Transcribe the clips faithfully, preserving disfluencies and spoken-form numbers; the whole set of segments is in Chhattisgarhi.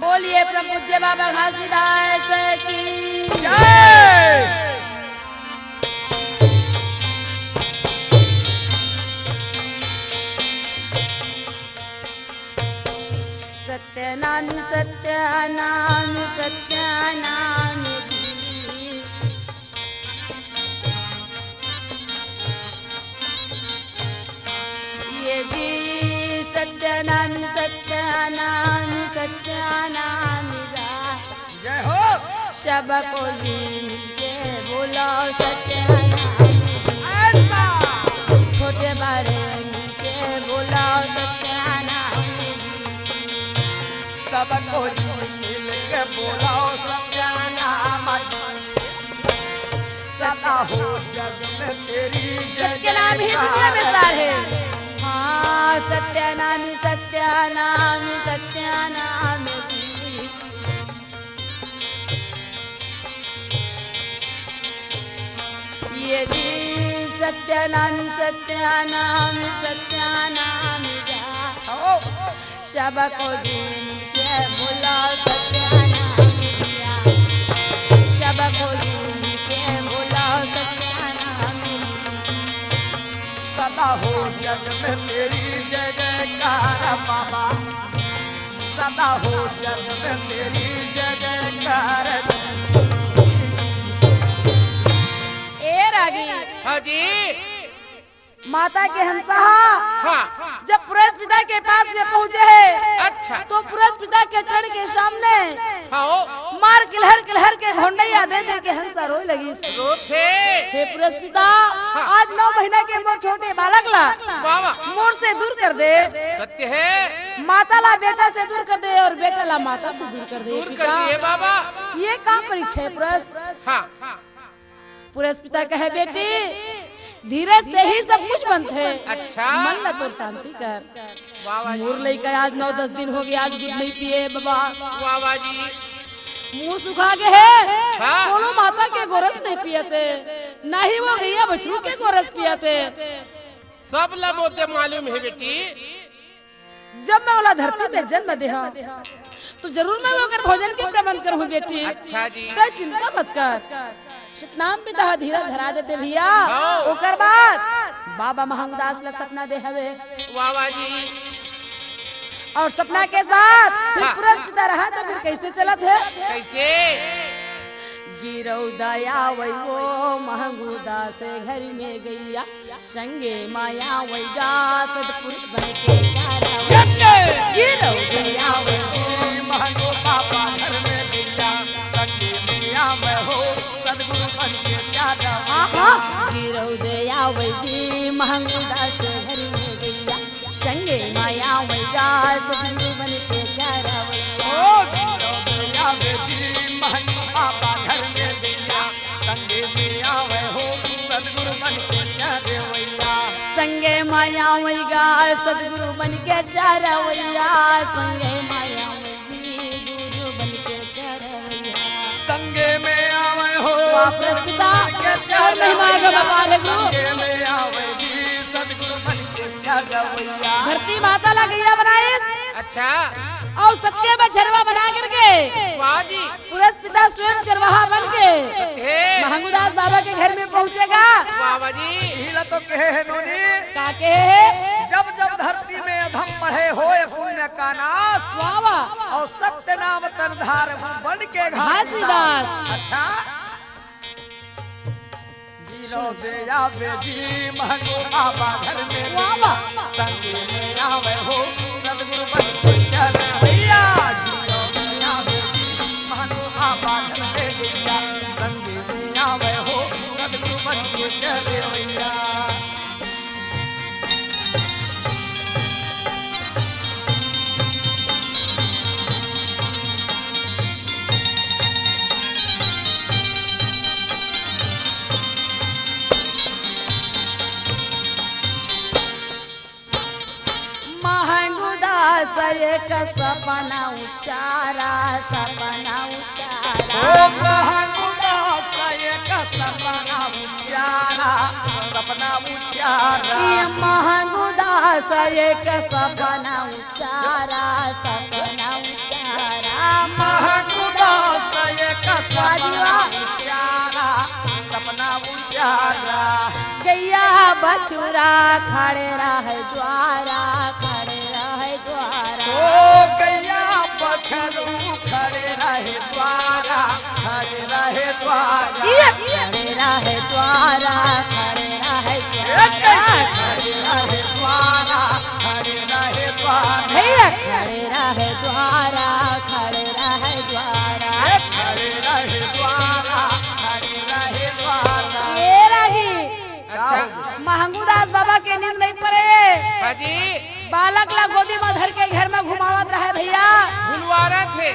बोलिए परम पूज्य बाबा घासीदास की जय। सत्य नाम, सत्य नाम, सत्य नाम जी। ये जी सत्य नाम, सत्य नाम, सत्य नाम जा। जय हो। सबको जी मिलके बोलो सत्य नाम जी। ऐसा। छोटे बड़े मिलके बोलो सत्य नाम जी। सबको जी मिलके बोलो सत्य नाम जी। सदा हो जग में तेरी जय जयकार। सत्य नाम ही दुनिया में सार है। हाँ, सत्य नाम, सत्य नाम, सत्य नाम जी। ये जी सत्य नाम, सत्य नाम, सत्य नाम जा। सबको जी मिलके बोलो सत्य नाम भैया। सबको जी मिलके बोलो सत्य नाम। सदा हो जग में तेरी जय जयकार बाबा। सदा हो जग में तेरी जय जयकार। ए रागी। हाँ जी। माता के हंसा हा हाँ। जब पुरस पिता के पास में पहुंचे है, अच्छा। तो पुरस पिता के चरण के सामने हाँ। मार किलहर किलहर के घोंडैया दे दे के हंसा रोए लगिस। रोथे। हे पुरस पिता, हाँ। आज नौ महीना के मोर छोटे बालक ला वाह, वाह। मोर से दूर कर दे। सत्य है। माता ला बेटा से दूर कर दे और बेटा ला माता से दूर कर दे। दूर कर पिता। दिए बाबा। ये का परीक्षा है पुरस? हाँ। पुरस पिता कहे, बेटी, धीरज से ही सब कुछ बनथे। अच्छा। मन ला तोर शांति कर। वाह, वाह जी। मोर लइका आज नौ दस दिन हो गए, आज दूध नहीं पिए बाबा। वाह, वाह जी। मुंह सुखा गे हे। हाँ। कोनो माता के गोरस नहीं पियत हे, ना ही वो गैया बछरू के गोरस पियत हे। सब ला मोते मालूम है बेटी। जब मैं ओला धरती में जन्म देहूं, तो जरूर मैं ओकर भोजन के प्रबंध करहूं बेटी। अच्छा जी। तैं चिंता मत कर। सतनाम पिता ह धीरज धरा देथे भैया। हाँ। ओकर बाद बाबा महंगदास ला सपना दे हवे। वाह, वाह जी। और सपना के साथ फिर हाँ। पुरस पिता रहा तो फिर कैसे चलत हे? कैसे? गिरौ दया वै वो महंगू दास घर में गैया, संगे माया वैगा सतपुरुष बन के चारा वै। गिरौ दया वै वो महंगू बाबा घर में गैया, संगे माया वै हो सतगुरु बन के चारा वै। गिरौ दया वै जी महंगू दास घर में गैया, संगे माया वैगा सतगुरु बन के चारा वैया। ओ, गिरौ दया वै जी महंगू बाबा घर में गैया, संगे माया वै हो सतगुरु बन के चारा वैया। संगे माया वैगा सतगुरु बन के चारा वैया, संगे माया वै जी गुरु बन के चारा वैया। संगे में आवे हो वाह, पुरस पिता, सतगुरु बन के और महिमा चारा आगे वैया। बता दे गुरु। संगे में आवे जी सतगुरु बन के चारा वैया। धरती माता ला गैया बनाइस। अच्छा। और सबके बछरवा बना करके वाह जी। पुरस पिता स्वयं चरवाहा बन के हे। महंगूदास बाबा के घर में पहुंचेगा। बाबा जी। इही ला तो कहे हे नोनी। का कहे हे? जब जब धरती में अधम बढ़े होए पुण्य का नाश। वाह, वाह। और सत्य नाम तन धार वो बन के घासीदास। घासीदास। अच्छा। गिरौ दया वै जी महंगू बाबा घर में वाह, वाह। संगे में आवे हो सतगुरु बन के चारा वैया। गिरौ दया वै जी महंगू बाबा घर में गैया, संगे में आवे हो सतगुरु बन के चारा वैया। महंगूदास एक सपना उचारा, सपना उचारा। ओ महंगूदास एक सपना उचारा, सपना उचारा। ये महंगूदास एक सपना उचारा, सपना उचारा। बछरू खड़े रहे द्वारा, खड़े रहे द्वारा। ओ गैया बछरू खड़े रहे द्वारा, खड़े रहे द्वारा। ये खड़े रहे द्वारा, खड़े रहे द्वारा। खड़े रहे द्वारा, खड़े रहे द्वारा। भैया खड़े रहे द्वारा, खड़े रहे द्वारा। खड़े रहे द्वारा, खड़े रहे द्वारा। ये रागी। अच्छा। महंगू दास बाबा के नींद नहीं पड़े। हाँ जी। बालक ला गोदी में धर के घर में घुमावत रहे भैया। भुलवारत हे।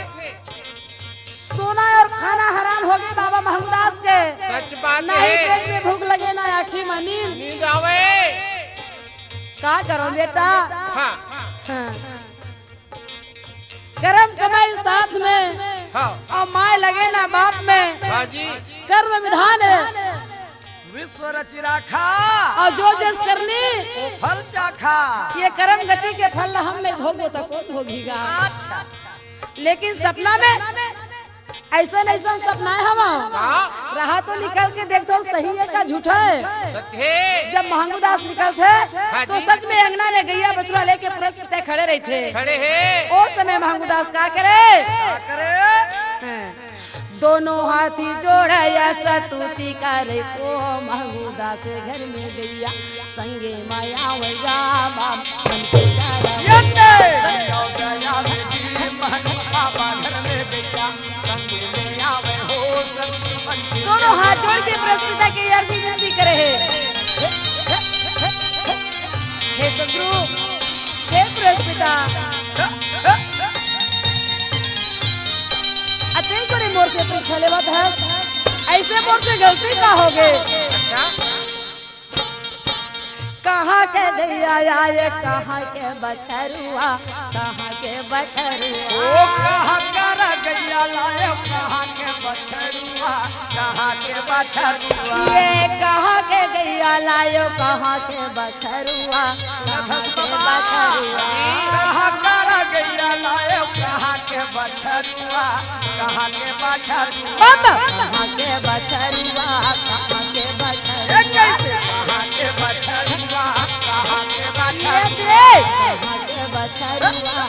सोना और खाना हराम हो गए बाबा महंगू दास के। सच बात नहीं है। पेट में भूख लगे, ना आँखी में नींद। नींद आवे। का करो बेटा? हाँ। हाँ। करम कमाई साथ में, हाँ। और माय लगे ना बाप में। हाँ जी। कर्म विधान है। विश्व रचि राखा। और जो जस करनी, वो फल चाखा। ये कर्म गति के फल ला हम नहीं भोगबो तो कौन भोगेगा? अच्छा। लेकिन सपना में ऐसन ऐसन सपना है हम। हाँ। रहा तो निकल के देखथो, सही है का झूठा है? सत्य है। जब महंगू दास निकलथे, हाँ तो जी। सच में अंगना में गैया बछरू लेके पुरस पिता खड़े रहिथे। खड़े हे। ओ समय महंगू दास का करे? का करे? हाँ। दोनों हाथी जोड़े या सतुति करे, ओ महंगू दास घर में गैया संगे माया वैया बाप मन के चारा। ये दे! दोनों हाथ जोड़ के पुरस पिता के अर्जी विनती करे हे। हे सतगुरु, हे पुरस पिता, अतेक बड़े मोर से परीक्षा लेवत हस, ऐसे मोर से गलती का हो गए? अच्छा। कहाँ के गैया आए, कहाँ के बछरुआ, कहाँ के बछरुआ। ओ कहाँ कर गैया लाए, कहाँ के बछरुआ, कहाँ के बछरुआ। ये कहाँ के गैया लायो, कहाँ के बछरुआ, कहाँ के बछरुआ। कहाँ कर गैया लायो, कहाँ के बछरुआ। कहाँ के बछरुआ? बाबा। कहाँ के बछरुआ, कहाँ के बछरुआ? ए, कैसे? कहाँ के बछरुआ, कहाँ के बछरुआ? ये दे। कहाँ के बछरुआ,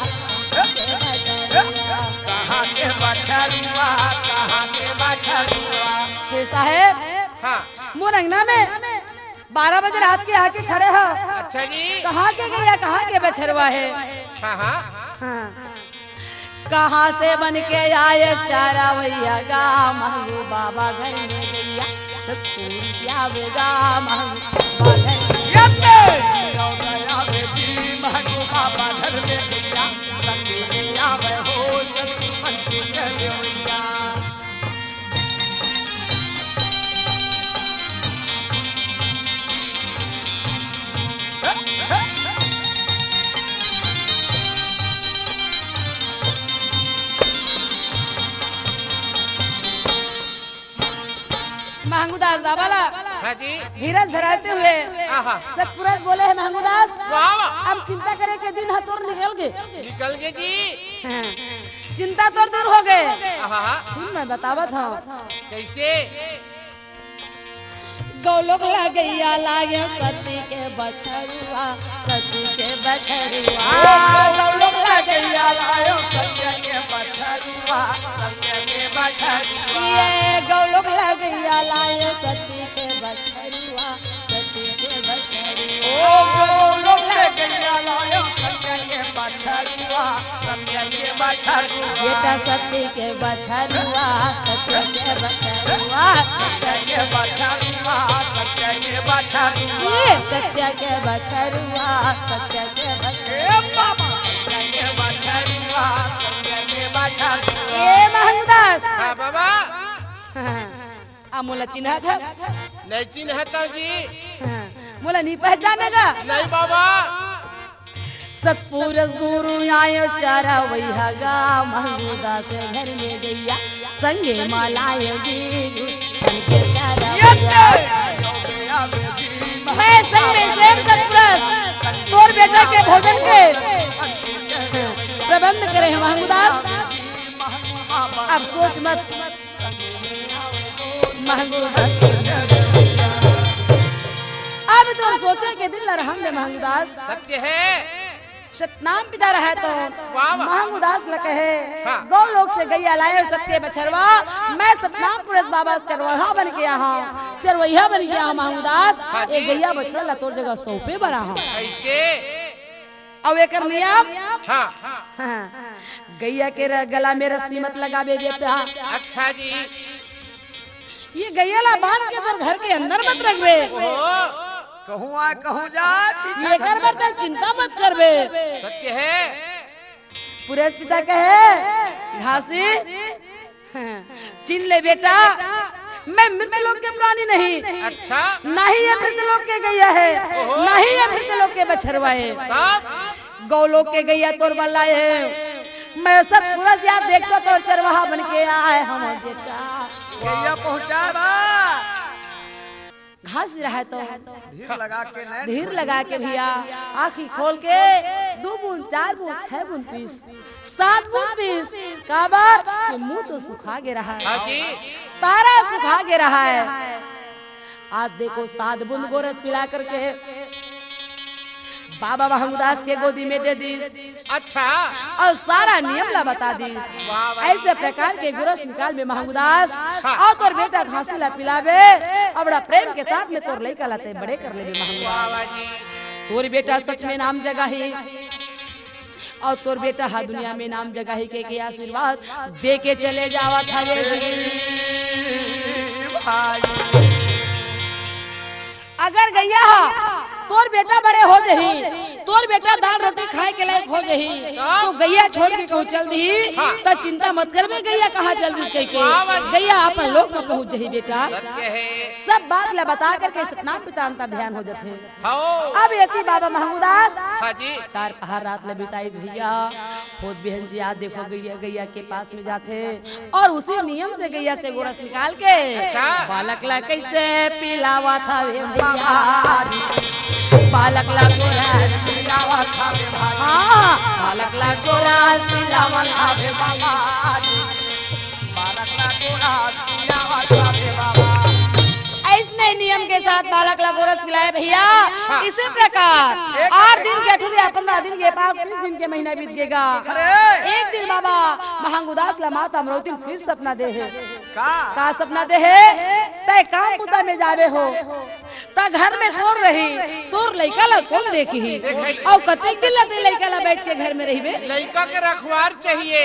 कहाँ के बछरुआ? कहाँ के बछरुआ, कहाँ के बछरुआ? हे साहेब, हाँ। मोर अंगना में बारह बजे रात के आके खड़े हो। अच्छा जी। कहाँ के गैया, कहाँ के बछरुआ हे? हाँ, हाँ। हाँ। कहाँ से बन के आए चारा वैया गा, महंगू बाबा घर में गैया, सतपुर क्या बेगा, महंगू बाबा घर में। ये दे! महंगू बाबा घर में गैया, संग में आवे हो सतपुर के देवैया। महंगू दास बाबा ला हाँ जी। धीरज धराते हुए आहा। सतपुरस बोले हे, महंगू दास, वाह, वाह। अब चिंता करे के दिन ह तोर निकल गे। निकल गे जी। हाँ। चिंता तोर दूर हो गे। आहा। सुन, मैं बतावत हूँ। कैसे? गौलोक लगैया लागे सती के बछरुआ, सती के बछरुआ। गौलोक लगैया लायो सत्य के बछरुआ, सत्य के बछरुआ। ये गौलोक लगैया लायो सती के बछरुआ, सती के बछरुआ। ओ गौलोक लगैया लायो सत्य के बछरुआ। सत्य के बछरुआ। बेटा सत्य के बछरुआ, सत्य के बछरुआ। सत्य के बछरुआ, सत्य के बछरुआ। ये सत्य के बछरुआ, सत्य के बछरुआ। ए बाबा, सत्य के बछरुआ, सत्य के बछरुआ। ए महंगू दास। हाँ बाबा। हाँ। आ मोला चिन्हत हस? नहीं चिन्हत हूँ जी। हाँ, मोला नहीं पहचाने गा? नहीं बाबा। सतपुरस गुरु आयो चारा वही गा, महंगू दास घर में गैया, संगे मालायो जी, उनके चारा ये वैया। मैं संग में स्वयं सतपुरस, तोर बेटा के भोजन के प्रबंध करे हैं महंगू दास। अब सोच मत महंगू दास। अब तोर सोचे के दिन ला रहन दे महंगुदास। सत्य हे। सतनाम पिता रहे तो वाह, वाह। महंगुदास ल कहे, हाँ। गौ लोक से गैया लाए सत्य बछरवा, मैं सतनाम पुरस बाबा चरवैया बन के आहा हूँ, चरवैया बन के आहा हूँ महंगुदास, हाँ ये जी। गैया बछरवा ला तोर जगह सौंपे बर आहा हूँ। ऐसे? अउ एकर नियम? हाँ। हाँ। गैया के र-, गला में रस्सी मत लगाबे बेटा। अच्छा जी। ये गैया ला बांध के तोर घर के अंदर मत रखबे। ओहो। कहूँ आ, कहूँ जा, पीछा ये कर बर तैं चिंता मत करबे। सत्य हे। पुरस पिता कहे, घासी, चिन ले बेटा, मैं मृत लोक के प्राणी नहीं, अच्छा। ना ही ये मृत लोक के गैया हे, ओहो। ना ही ये मृत लोक के बछरवा हे। तब? गौ लोक के गैया तोर बर लाए हे। मैं सब पुरस यार देखतो तोर चरवाहा बन के आए हंव बेटा। गैया पहुँचा बा। घासी रहे तो धीर लगा के नैन धीर खोली। लगा के भैया आँखी खोल के दू बूंद, चार बूंद, छह बूंद पीस, सात बूंद पीस, काबर के मुंह तो सुखा गे रहा हे। हाँ जी। तारा सुखा गे रहा हे। आज देखो सात बूंद गोरस पिला करके बाबा महंगुदास के गोदी में दे दीस। अच्छा। अउ सारा नियम ला बता दीस। वाह, वाह। ऐसे प्रकार के गोरस निकालबे महंगुदास, हाँ। अउ तोर बेटा घासी ला पिलाबे, अउ बड़ा प्रेम के साथ में तोर लइका ला तैं बड़े कर लेबे महंगुदास। वाह, वाह जी। तोर बेटा सच में नाम जगाही, अउ तोर बेटा हा दुनिया में नाम जगाही के, के आशीर्वाद दे के चले जावत हवे जी। भाई। अगर गैया हा तोर बेटा बड़े हो जही, तोर बेटा दाल रोटी खाए के लायक हो जही, तो गैया छोड़ के कहूँ चल दिही, हाँ। त चिंता मत करबे, गैया कहाँ चल दिस कहिके। वाह, वाह। गैया अपन लोक में पहुँच जही बेटा। सत्य हे। सब बात ला बता करके सतनाम पिता अंतर ध्यान हो जाथे। हाँ। अब एती बाबा महंगुदास हाँ जी। चार पहार रात ले बिताई भैया। होत बिहन जी आ देखो गैया, गैया के पास में जाथे अउ उसी नियम से गैया से गोरस निकाल के अच्छा। बालक ला कैसे पिलावत हवे भैया। बालक ला गोरस पिलावत हवे भैया। हाँ, बालक ला गोरस पिलावत हवे भैया। बालक ला गोरस पिलावत हवे बाबा। अइसने नियम के साथ बालक ला गोरस पिलाए भैया। हाँ। इसी प्रकार एक आठ दिन के अठुरिया, पंद्रह दिन के पाव, तीस दिन के महीना बीत गेगा। अरे। एक दिन बाबा महंगुदास ला माता अमरौतिन फिर सपना दे हे। का? का सपना दे हे? तैं काम बुता में जाबे हो, त घर में कोन रही? तोर लइका ला कोन देखही? अउ कतेक दिन ला तैं लइका ला बैठ के घर में रहिबे? लइका के रखवार चाहिए।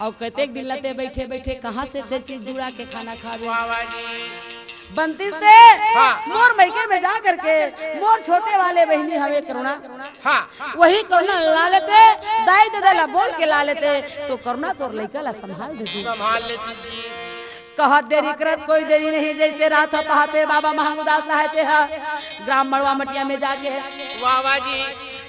अउ कतेक दिन ला तैं बइठे बइठे कहाँ से तैं चीज जुड़ा के खाना खाबे? वाह, वाह जी। बनती से हाँ। मोर मइके में जा करके मोर छोटे वाले बहिनी हवे करुणा, हाँ। वही करुणा ला लेते, दाई ददा ला बोल के ला लेते, तो करुणा तोर लइका ला संभाल देती। संभाल लेती जी। कहत देरी करत कोई देरी नहीं, जइसे रात ह पहाते बाबा महंगुदास रहते ह ग्राम मड़वा मटिया में जाके वाह, वाह जी।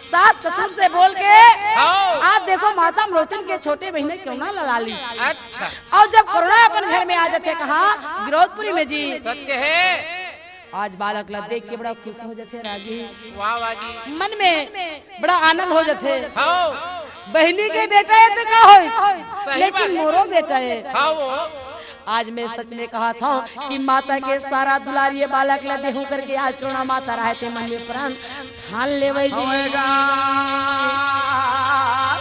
सास ससुर से बोल के हाँ। आज देखो माता अमरौतिन के छोटे बहिनी करुणा ला लालिस। अच्छा। अउ जब करुणा अपन घर में आ जाथे कहाँ गिरौदपुरी में जी। सत्य हे। आज बालक ला देख के बड़ा खुश हो जाथे रागी। वाह, वाह जी। मन में बड़ा आनंद हो जाथे। हाँ। बहिनी के बेटा हे त का होइस, सही लेकिन बात। मोरो बेटा हे। हाँ वो। आज मैं सच में कहत हंव कि माता के सारा दुलार ये बालक ला देहूं करके आज करुणा माता रहते मन में प्रण ठान लेवय जी। होएगा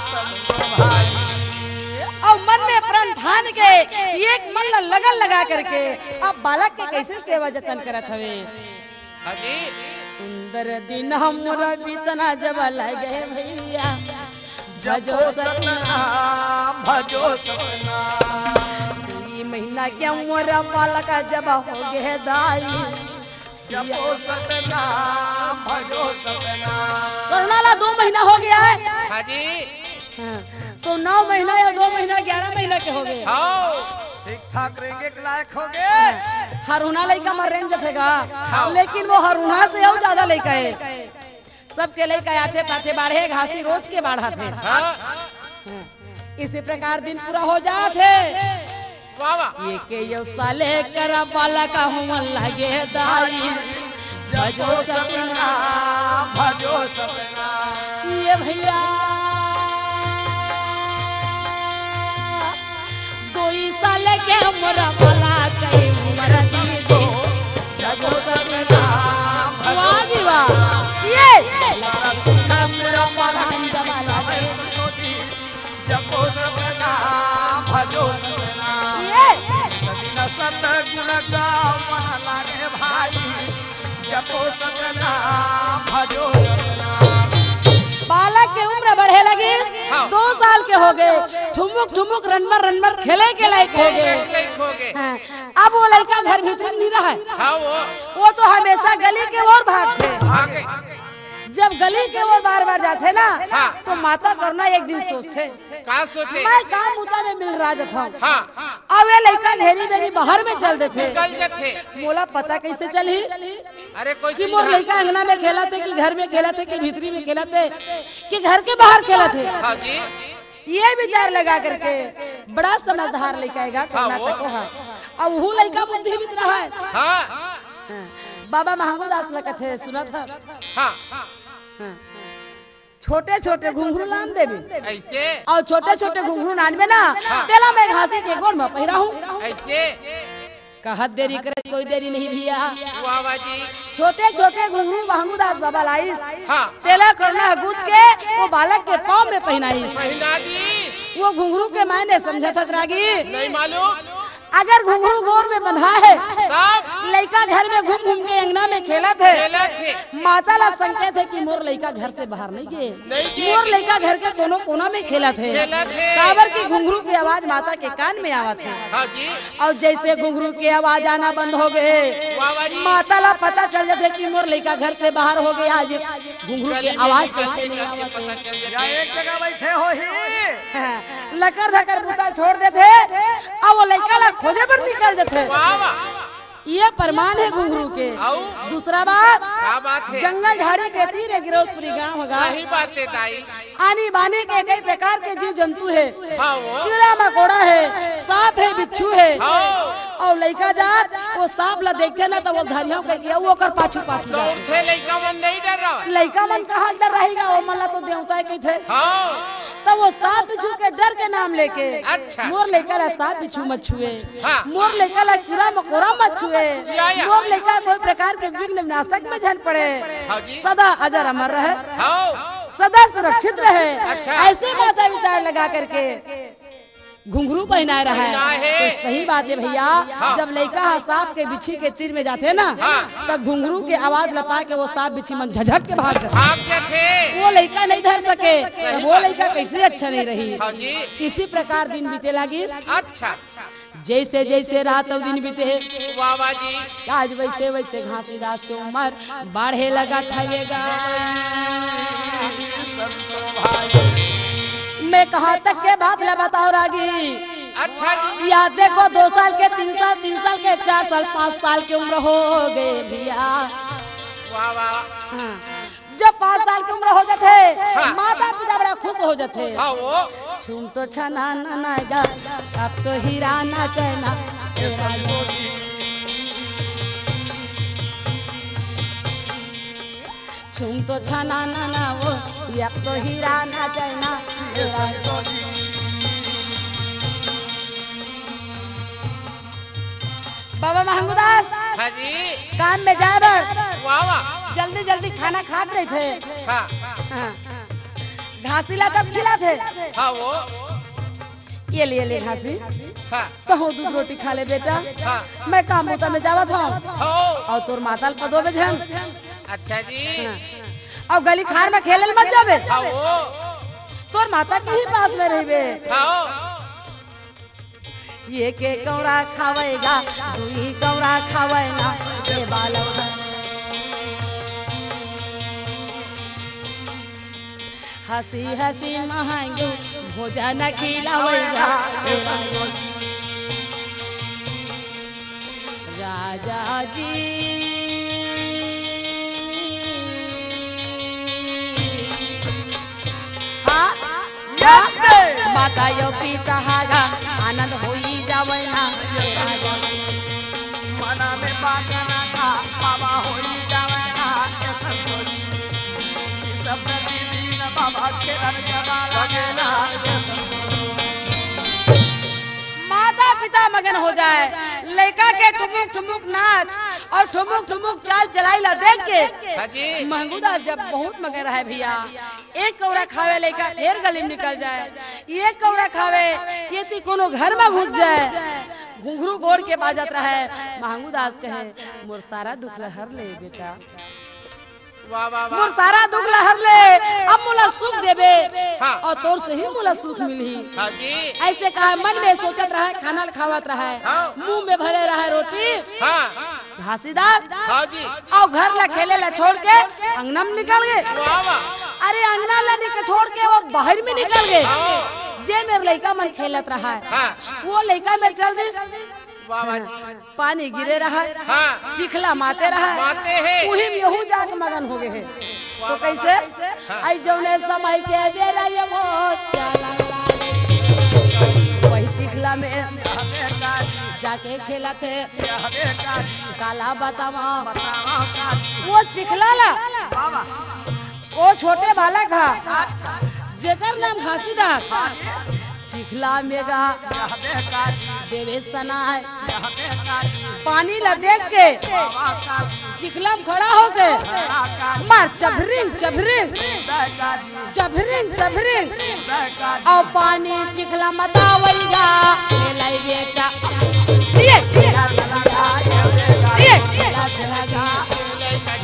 संतो भाई। अउ मन में प्रण ठान के एक मन ला लगन लगा करके अब बालक के कैसे सेवा जतन करत हवे। हाँ जी। सुंदर दिन हमर बीतना जब लगे भैया, जपो भजो सतना, सतना। भजो सतना। दुई महीना के मोर बालक जब हो गे दाई, जपो सतना, भजो सतना। करुणा ला दो महीना हो गया है। हाँ जी। हाँ, तो नौ महीना या दो महीना, ग्यारह महीना के हो गए। हाँ। ठीक ठाक रेंगे के लायक हो गए। हरुना लइका मर रेंग जथे गा, हाँ। लेकिन वो हरुना से अउ ज्यादा लइका हे। सबके लइका आठे पाठे बाढ़े, घासी रोज के बाढ़त हे। हाँ। इसी प्रकार दिन पूरा हो जात हे। वाह, वाह। ये के यो साले कर बालक हुआ लगे दाई, भजो सपना, भजो सपना। ये भैया, दो ही साल के मोर बालक के उम्र दी दो, भजो सपना, भजो सुन से अपन ही सब सुनो जी, जपो सतनाम, भजो सतनाम। ये। सदिन सतगुण गावन लागे भाई, जपो सतनाम, भजो सतनाम। बालक के उम्र बढ़े लगिस, हाँ। दो साल के हो गए, ठुमुक ठुमुक रनमर रनमर खेले के लायक हो गए। खेले के लायक हो गए। हाँ। अब वो लइका घर भीतरी में नहीं रहा है। हाँ, वो। वो तो हमेशा गली के ओर भागथे। भागे। जब गली के ओर बार-बार जाथे ना, हाँ। तो माता करुणा एक दिन सोचथे, का सोचे? मैं काम बुता में मिलरा जथंव। हाँ। अब ये लइका घेरी बेरी बाहर में चल देथे। निकल जथे। मोला पता कैसे चलही अरे, कोई कि चीज मोर है। लइका अंगना में खेलत हे, कि घर में खेलत हे, कि भीतरी में खेलत हे, कि घर के बाहर खेलत हे? हाँ जी। ये विचार लगा करके बड़ा समझदार लइका आएगा, हाँ, करुणा वो। तको हा। अब वो लइका बुद्धि भी रहा है। हाँ। हाँ। बाबा महंगू दास ल कथे, सुनत हव? हाँ। हाँ। छोटे-छोटे घुंघरू लान देबे। ऐसे? अउ छोटे-छोटे घुंघरू लानबे ना, हाँ। तेला मैं घासी के गोड़ म पहिराहूँ। ऐसे? कहत देरी करे कोई देरी नहीं भैया। वाह, वाह जी। छोटे-छोटे घुंघरू महंगू दास बाबा लाइस। हाँ। तेला करुणा ह गूंथ के वो बालक के पाँव में पहिनाइस। पहिना दी। वो घुंघरू के मायने समझत हस रागी? नहीं मालूम। अगर घुंघरू गोड़ में बंधा है, तब? लइका घर में घूम घूम के अंगना में खेलत है, खेलत है। माता ला संकेत है कि मोर लइका घर से बाहर नहीं गे, नहीं गे। मोर लइका घर के कोनो कोना में खेलत है। खेलत है। काबर कि घुंघरू के आवाज माता के कान में आवत है। हाँ जी। अउ जैसे घुंघरू के आवाज आना बंद हो गए, वाह, वाह जी। माता ला पता चल जाथे कि मोर लइका घर से बाहर हो गया। आज घुंघरू के आवाज के कान में आवत है। या एक जगह बैठे होही। हाँ, लकर धकर बुता छोड़ देथे, अउ वो लइका ला खोजे बर निकल जथे। वाह, वाह। ये प्रमाण है घुंघरू के। अउ? दूसरा बात, का बात है? जंगल झाड़ी के तीर एक गिरौदपुरी गांव होगा। सही बात है दाई। आनी बानी के कई प्रकार के जीव जंतु है। हाँ, वो। कीड़ा मकोड़ा है, सांप है, बिच्छू है। हाँ। अउ लइका जात वो सांप ला देखथे ना, त वो धरियाव कहिके अउ ओकर पाछू पाछू जाथे। दौड़थे, लइका मन नहीं डर रहा। लइका मन कहाँ डर रहेगा, वो मन ला तो देवता है कहिथे। हाँ। त वो सांप बिच्छू के डर के नाम लेके, अच्छा। मोर लइका ला सांप बिच्छू मत छुए, हाँ। मोर लइका ला कीड़ा मकोड़ा मत छुए, या, या। मोर लइका कोई प्रकार के विघ्न विनाशक में झन पड़े, हाँ जी। सदा अजर अमर रहे, हाँ। सदा सुरक्षित रहे। अच्छा। ऐसे माता विचार लगा करके घुंघरू पहिनाए रहा है। पहिनाए है। तो सही बात है भैया, हाँ। जब लइका ह सांप के बिच्छी के तीर में जाथे ना, हाँ। तब घुंघरू के आवाज ल पाके वो सांप बिच्छी मन झझक के भाग जाथे। भाग जाथे। वो लइका नहीं धर सके, सही तब वो बात। लइका कैसे अच्छा नहीं रही। हाँ जी। इसी प्रकार दिन बीते लागिस। अच्छा। जैसे जैसे रात अउ दिन बीते, वाह, वाह जी। आज वैसे वैसे घासीदास के उम्र बाढ़े लगत हवे गा। मैं कहाँ तक के बात ला बताओ रागी? अच्छा जी। या देखो, दो साल के, तीन साल, तीन साल के, चार साल, पाँच साल के उम्र हो गए भैया। वाह, वाह। हाँ। जब पाँच साल के उम्र हो जाथे, हाँ। माता पिता बड़ा खुश हो जाथे। हाँ, वो। छूम तो छना ना ना गा, अब तो हीरा ना चना, ए राजा। छूम तो छना ना ना वो, अब तो हीरा ना चना, ए राजा। बाबा महंगूदास, हाँ जी। काम में जाए बर वाह, वाह। जल्दी जल्दी खाना खात रहिथे। हाँ। हाँ। घासी ला तब खिलाथे। हाँ, वो। ये ले, ये ले घासी। हाँ। तहूँ दूध रोटी खा ले बेटा। हाँ। मैं काम बूता में जावत हँव। हाँ। अउ तोर माता ल पदो बे झन। अच्छा जी। हाँ। अउ गली खार में खेले ल मत जाबे। हाँ, वो। तोर माता के ही पास में रहिबे। हाँ। एक एक कौड़ा खावय गा, दुई कौड़ा खावय ना, ए बालक। हँसी हँसी महँगू भोजन खिलावय गा, ए बालक। राजा जी। हाँ? माता यो पिता हारा आनंद होई जावय ना, हे राजा। मना में बात ना था, बाबा होई जावय ना, हे संतोषी। सब दिन बाबा के रंग जमा लगे ना, हे संतोषी। माता पिता मगन हो जाए, लइका के ठुमुक ठुमुक नाच, अउ ठुमुक ठुमुक चाल चलाई ला देख के हाँ जी। महंगू दास जब बहुत मगन रहय भइया, एक कौड़ा खावे लइका फेर गली में निकल जाय, एक कौड़ा खावे ये ती कोनो घर में घुस जाय। घुंघरू गोड़ के बाजत रहय। महंगू दास कहे, "मोर सारा दुख ला हर ले बेटा, वाह, वाह, वाह। मोर सारा दुख ला हर ले, अब मोला सुख देबे, हाँ। अउ तोर से ही मोला सुख मिलही।" हाँ जी। अइसे कहे मन में सोचत रहय, खाना ल खावत रहय, हाँ। मुंह में भरे रहय रोटी। हाँ। घासीदास हाँ जी। अउ घर ला खेले ला छोड़ के अंगना में निकल गे। वाह, वाह। अरे अंगना ला निक-, छोड़ के वो बाहिर में निकल गे। हाँ। जे मेर लइका मन खेलत रहय, हाँ। वो लइका मेर चल दिस। वाह, वाह जी। पानी गिरे रहय, हाँ। चिखला माते रहय, माते हे। उही में यहू जाके मगन हो गे हे। तो कइसे? हाँ। आई जउने समय के बेरा ये वो चला वही चिखला में जाके खेलत हे। काला बतावा वो चिखला ला, वो छोटे बालक हा, जेकर नाम घासीदास। चिखला में गा देवेश तनाय पानी ला देख के चिखला में खड़ा होके मार चभरिंग चभरिंग चभरिंग चभरिंग अउ पानी चिखला मतावइगा। ले लाई बेटा ये ये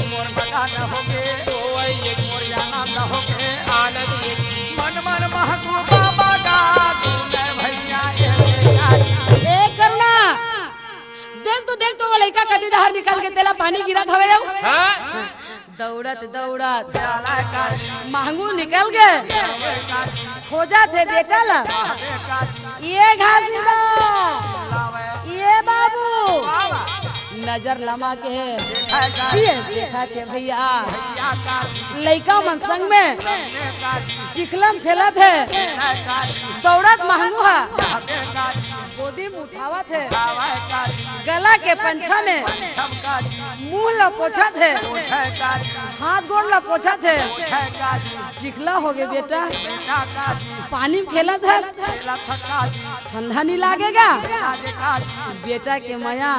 मोर मगन होगे, मोर आनंद होगे। आनंद ये मन मन महकू बाबा का तूने भइया ये ए करुणा, देख तो देख तो वो लइका कति डहर निकल के तेला पानी गिरत हवे जाऊ। हाँ। दौड़त दौड़त महंगू निकल गे। खोजत हे बेटा ला। ये घासीदास, ये बाबू, नजर लमा के हे। ये देखत हे भइया, लइका मन संग में चिखला में खेलत हे। दौड़त महंगू हा गोदी में उठावत हे, गला के पंछा में मुंह ला पोछत हे, हाथ गोड़ ला पोछत हे। चिखला होगे बेटा, पानी में खेलत हे, ठंडा नइ लागेगा। बेटा के मया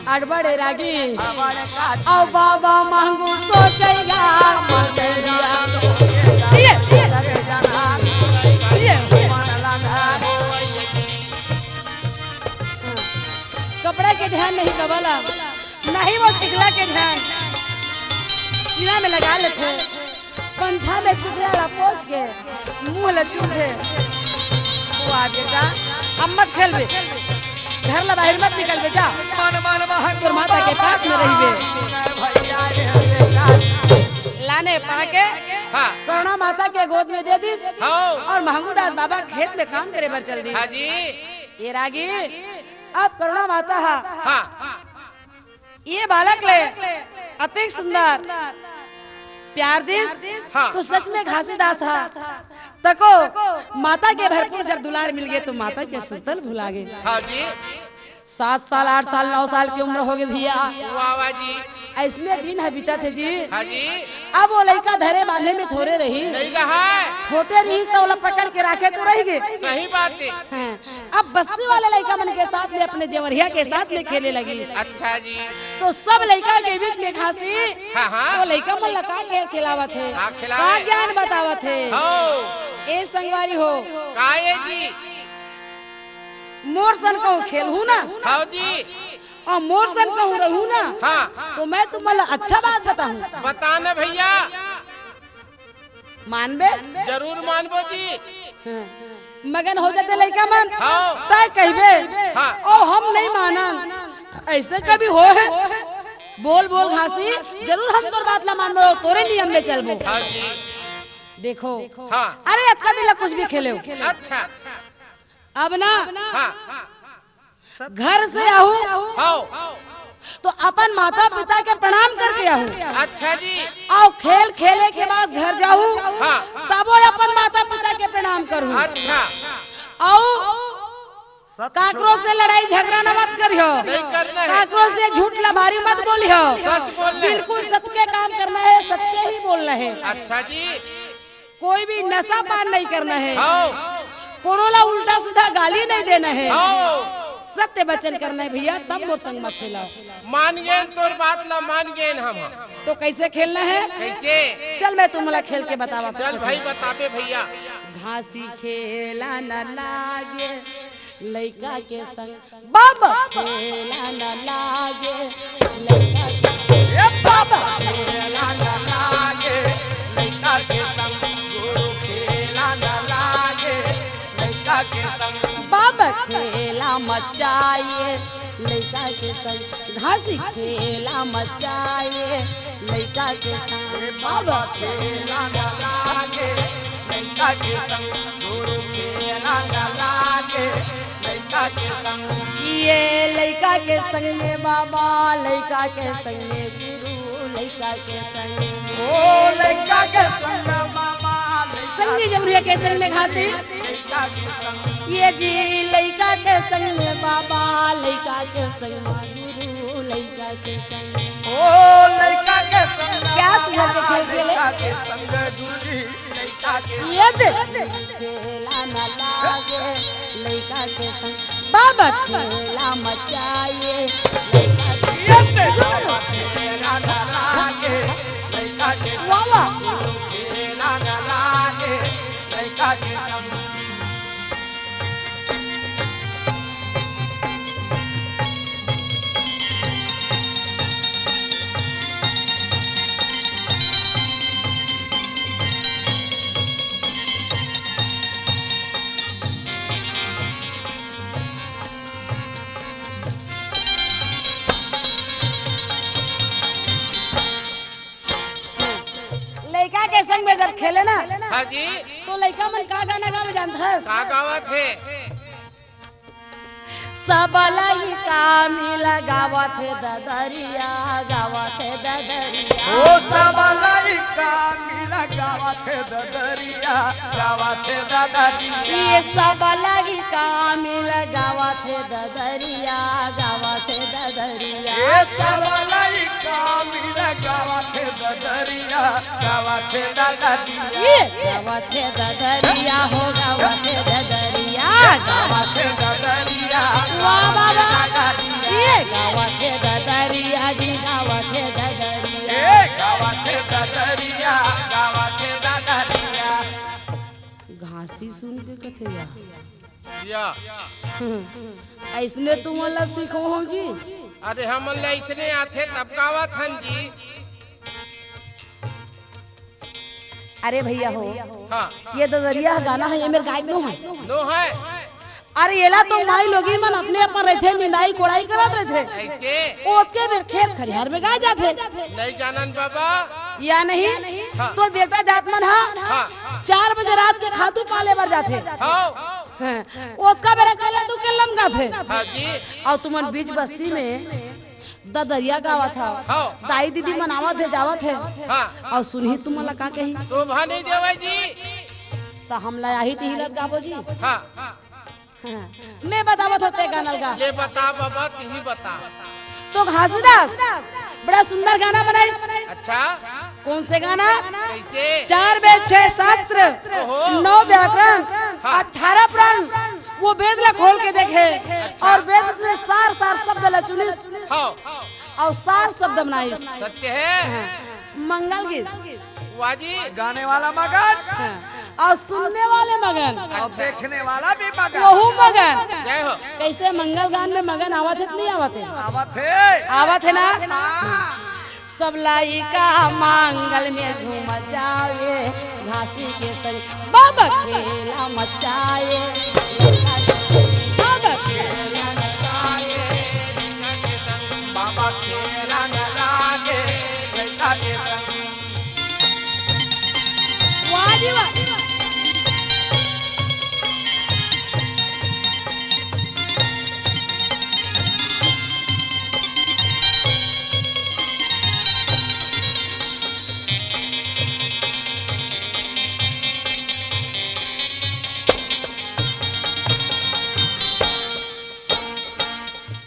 अड़बड़ ए रागी। अउ बाबा महंगू सोचइगा, ये, ये, ये। कपड़ा के ध्यान नहीं कबला, नहीं वो चिखला के ध्यान सीना में लगा लेथे। पंछा में चिखला ला पोंछ के मुंह ला चूम दे। वाह बेटा, अब मत खेलबे, घर ला बाहिर मत निकलबे, जा। तोर माता के पास में रहिबे। लाने पाके हाँ। करुणा माता के गोद में दे दिस हाँ। अउ महंगू दास बाबा खेत में काम करे बर चल दिस। हाँ जी। ए रागी, अब करुणा माता हा हाँ। ये बालक ले अतिक सुंदर प्यार दिस, हाँ। तो सच में घासीदास हा। तको माता के भरपूर जब दुलार मिल गे तो माता के सुतल भुला गे। हाँ जी। सात साल, आठ साल, नौ साल की उम्र होगे भइया। वाह, वाह जी। अइसने दिन ह बीतत हे जी। हाँ जी। अब वो लइका धरे बांधे में थोरे रही। नहीं रहा। छोटे रही तो ओला पकड़ के राखे तो रहि गे। सही बात हे। हाँ। अब बस्ती वाले लइका मन के साथ में, अपने जेवरिया के साथ में खेले लगिस। अच्छा जी। तो सब लइका के बीच में घासी, हाँ, हाँ। वो लइका मन ला का खेल खिलावत हे, हाँ, खिलावे। का ज्ञान बतावत हे। हाँ। ए संगवारी हो। का ए जी? मोर सन कहूँ खेलहू ना, हाँ जी। अउ मोर सन कहूँ रहू ना, हाँ। तो मैं तुमन ला अच्छा बात बताहूँ। बता ना भइया। मानबे? जरूर मानबो जी। हाँ। मगन हो जाते लइका मन, हाँ। तय कहिबे, हाँ। "ओ हम नहीं मानन, अइसे कभी हो हे?" बोल बोल घासी, जरूर हम तोर बात ला मानबो, तोरे नियम में चलबो। हाँ जी। देखो, हाँ। अरे अतका दिन ला कुछ भी खेले हो। अच्छा। अब ना, हाँ। घर से आहू, हाँ। तो अपन माता पिता के प्रणाम करके आहू। अच्छा जी। अउ खेल खेले के बाद घर जाहू, हाँ। तबो अपन माता पिता के प्रणाम करू। अच्छा। अउ काकरो से लड़ाई झगड़ा न मत करियो। नहीं करना हे। काकरो से झूठ लबारी मत बोलियो। सच बोलना हे। बिल्कुल सत्य काम करना हे, सच्चे ही बोलना हे। अच्छा जी। कोई भी नशा पान नहीं करना हे। हाँ। कोनो ला उल्टा सीधा गाली नहीं देना हे। हाँ। सत्य वचन करना है भैया, तब मोर संग म खेला। मान गेन तोर बात ला, मान गेन हम। तो कैसे खेलना है? कैसे? चल, मैं तुमला खेल के बतावा। चल भाई, बताबे भैया। घासी खेला न लागे लइका के संग, बाबा खेला न लागे लइका के संग। ए बाबा खेला न लागे लइका के संग, गुरु खेला न लागे लइका के संग। बाबा खेला मचाए लइका के संग, घासी खेला मचाए लइका के संग। ए बाबा खेला न लागे लइका के संग, गुरु खेला न लागे लइका के संग। ये लइका के संग में बाबा, लइका के संग में गुरु, लइका के संग में ओ लइका के संग में बाबा, लइका संगी जबरिया के संग में घासी। लइका के संग। ये जी लइका के संग में बाबा, लइका के संग में गुरु, लइका के संग। ओ लइका के संग में क्या सुंदर के खेल खेले। लइका के संग गुरु जी, लइका के ये दे। खेला न लागे लइका के संग, बाबा खेला मचाए लइका के संग। ये दे। खेला न लागे लइका के संग। वाह, वाह। खेला न लागे लइका के संग। लइका के संग में जब खेले ना, हाँ जी। तो लइका मन का गाना गावे जानथस? का गावत हे? सब लइका मिला गावत हे ददरिया, गावत हे ददरिया। ओ सब लइका मिला गावत हे ददरिया, गावत हे ददरिया। ये सब लइका मिला गावत हे ददरिया, गावत हे ददरिया। ये सब लइका मिला गावत हे ददरिया, गावत हे ददरिया। ये गावत हे ददरिया हो, गावत हे ददरिया। गावत हे ददरिया। वाह, वाह, वाह। ददरिया। ये गावत हे ददरिया जी, गावत हे ददरिया। ए, गावत हे ददरिया, गावत हे ददरिया। घासी सुन के कथे या। या। अइसने तुमन ला सिखोहूं जी। अरे हमन ला अइसने आथे तब गावत हन जी। अरे भैया हो, हाँ। ये ददरिया गाना हे, ये मेर गायक नो हे। नो हे। अरे एला तो माईलोगिन मन अपने अपन रहिथे, निंदाई कोड़ाई करत रहिथे। अइसे? ओतके बेर खेत खरिहार में गाय जाथे। नहीं जानन बाबा। या नहीं? हाँ। तो बेटा जात मन हा हाँ। चार बजे रात के खातू पाले बर जाथे। हाँ। हाँ। ओतका बेरा कइला तू के लमकाथे। हाँ जी। अउ तुमन बीच बस्ती में ददरिया गावत हव। हाँ। दाई दीदी मन आवत हे, जावत हे। हाँ। अउ सुनही तुमन ला का कही? शोभा नहीं देवय जी। त हमला आही टिहिलत गाबो जी। हाँ। हाँ। मैं बतावत हों ते गाना ला गा। ले बता बाबा, तिही बता। तो घासीदास बड़ा सुंदर गाना बनाइस। अच्छा। कौन से गाना? कैसे? चार वेद छह शास्त्र, ओहो। नौ व्याकरण, हाँ। अठारह पुराण, वो वेद ला खोल के देखे अच्छा। और वेद से सार सार शब्द ला चुनिस हाँ। और सार शब्द बनाइस। सत्य है। हाँ। मंगल गीत। वाह जी। गाने वाला मगन। हाँ। और सुनने वाले मगन। और अच्छा। देखने वाला भी मगन। वहू मगन। जय हो। कैसे मंगल गान में मगन आवत हे कि नहीं आवत हे? आवत हे। आवत हे ना? हाँ। सब लइका मंगल में झूम जावे, घासी के संग बाबा खेला मचाए। बाबा खेला मचाए, बाबा खेला न लागे, लइका के संग। वाह जी वाह।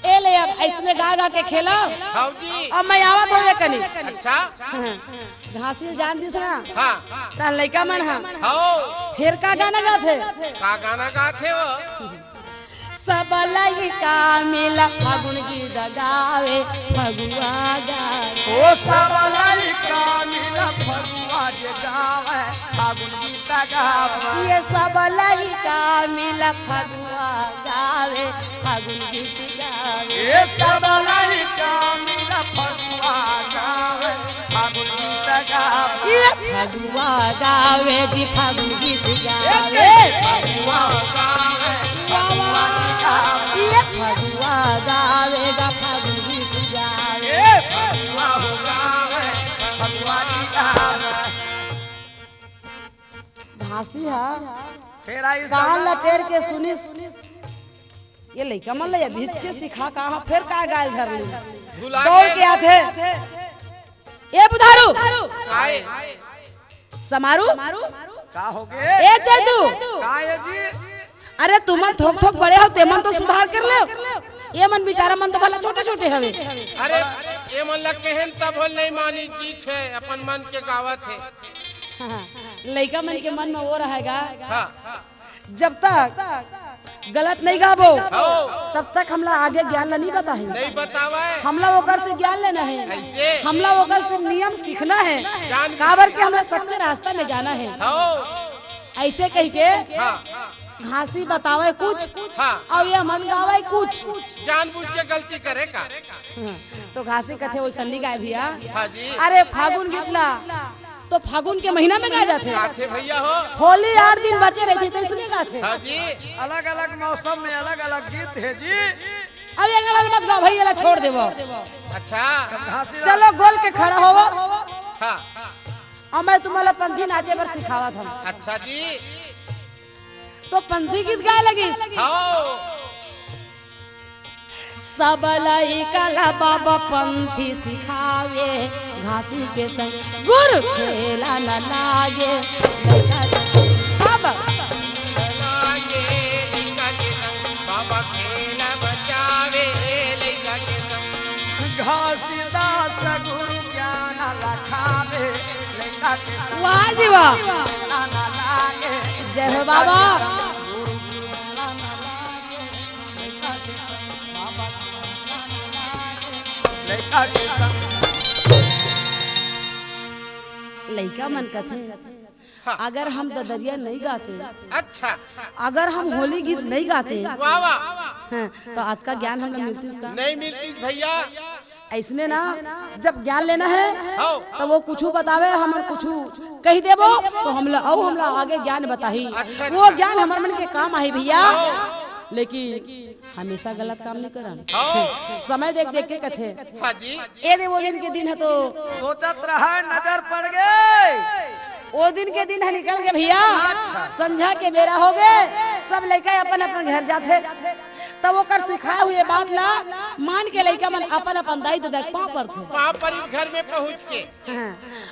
ए ले, अब अइसने गा गा के खेला। हाँ जी। अब मैं आवत हों ये कनी। अच्छा। हाँ। घासील जान दिस ना। हाँ। त लइका मन हा। हाँ। फेर का गाना गाथे? का गाना गाथे वो? सब लइका मिला फागुन गीत गावे, फगुआ गावे। ओ सब लइका मिला फगुआ जे गावे, फागुन गीत गावे। ये सब लइका मिला फगुआ गावे, फागुन गीत गावे। ये सब लइका मिला फगुआ गावे, फागुन गीत गावे। ये फगुआ गावे जी, फागुन गीत गावे। फगुआ गावे, वाह, वाह। ये फगुआ गावे गा, फागुन गीत गावे। ये फगुआ हो गावे, फगुआ गीत गावे। घासी हा। फेर आई कान सब लटेर के सुनिस। ये लइका मन ला अभीच्चे सिखा का हा, फेर का गाय धर ली। भुला दौड़ गए। के आथे। ए बुधारू। आए। समारू। का हो गे? ए चैतू। का ए जी? अरे तुमन थोक थोक बड़े हो, तेमन तो सुधार कर ले। ये मन बेचारा मन तो भला छोटे छोटे हवे। अरे ये मन ला कहेन तब हो नहीं मानी, जीत है, अपन मन के गावत है। हाँ, लइका मन के मन में वो रहेगा। हाँ। जब तक गलत नहीं गाबो, हाँ। तब तक हमला आगे ज्ञान ला नहीं बताही। नहीं बतावे। हमला ओकर से ज्ञान लेना है। कैसे? हमला ओकर से नियम सीखना है। जान काबर के हमला सत्य रास्ता में जाना है। हाँ। ऐसे कह के हाँ। घासी बतावे कुछ, हाँ। और ये मन गावे कुछ। जानबूझ के गलती करे का? हाँ, तो घासी कथे वो सन्नी गाय भैया। हाँ जी। अरे फागुन गीत ला तो फागुन के महीना में गाय जाथे। गाथे भैया हो। होली आठ दिन बचे रहिथे, तो इसलिए गाथे। हाँ जी। अलग-अलग मौसम में अलग-अलग गीत है जी। अब ये गलत मत गाओ भाई, ये ला छोड़ देबो। अच्छा। घासी ला चलो गोल के खड़ा होवो। हाँ। अब मैं तुम्हारा पंथी नाचे बर सिखावत हूँ। अच्छा जी। तो पंथी गीत गाए लगिस। हाँ। सब लइका ला बाबा पंथी सिखावे, घासी के संग गुरु खेला न लागे। लइका सब घासीदास गुरु ज्ञान लखावे। वाह जी वाह। जय हो बाबा। लइका मन कथे, हाँ। अगर हम ददरिया नहीं गाते, अच्छा। अगर हम होली गीत नहीं गाते, वाह, वाह। हाँ, तो अतका ज्ञान हमला मिलतीस का? नहीं मिलतीस भैया। ऐसने ना, जब ज्ञान लेना है, हाँ। तो वो कुछ बतावे, हमन कुछ कह देबो, तो हमला, अउ हमला आगे ज्ञान बताही। अच्छा, वो अच्छा। ज्ञान हमर मन के काम आही भैया। हाँ। लेकिन हमेशा गलत काम नहीं करन। हाँ। समय देख देख के कथे। हाँ जी। ए दे वो दिन के दिन है तो सोचत रहा, नजर पड़ गए। वो दिन के दिन है निकल के भैया, अच्छा। संझा के बेरा हो गए, सब लइका अपन अपन घर जाथे। तब ओकर सिखाए हुए बात ला मान के लइका मन अपन अपन दाई ददा के पाँव परथे। पाँव परिस घर में पहुँच के। हाँ।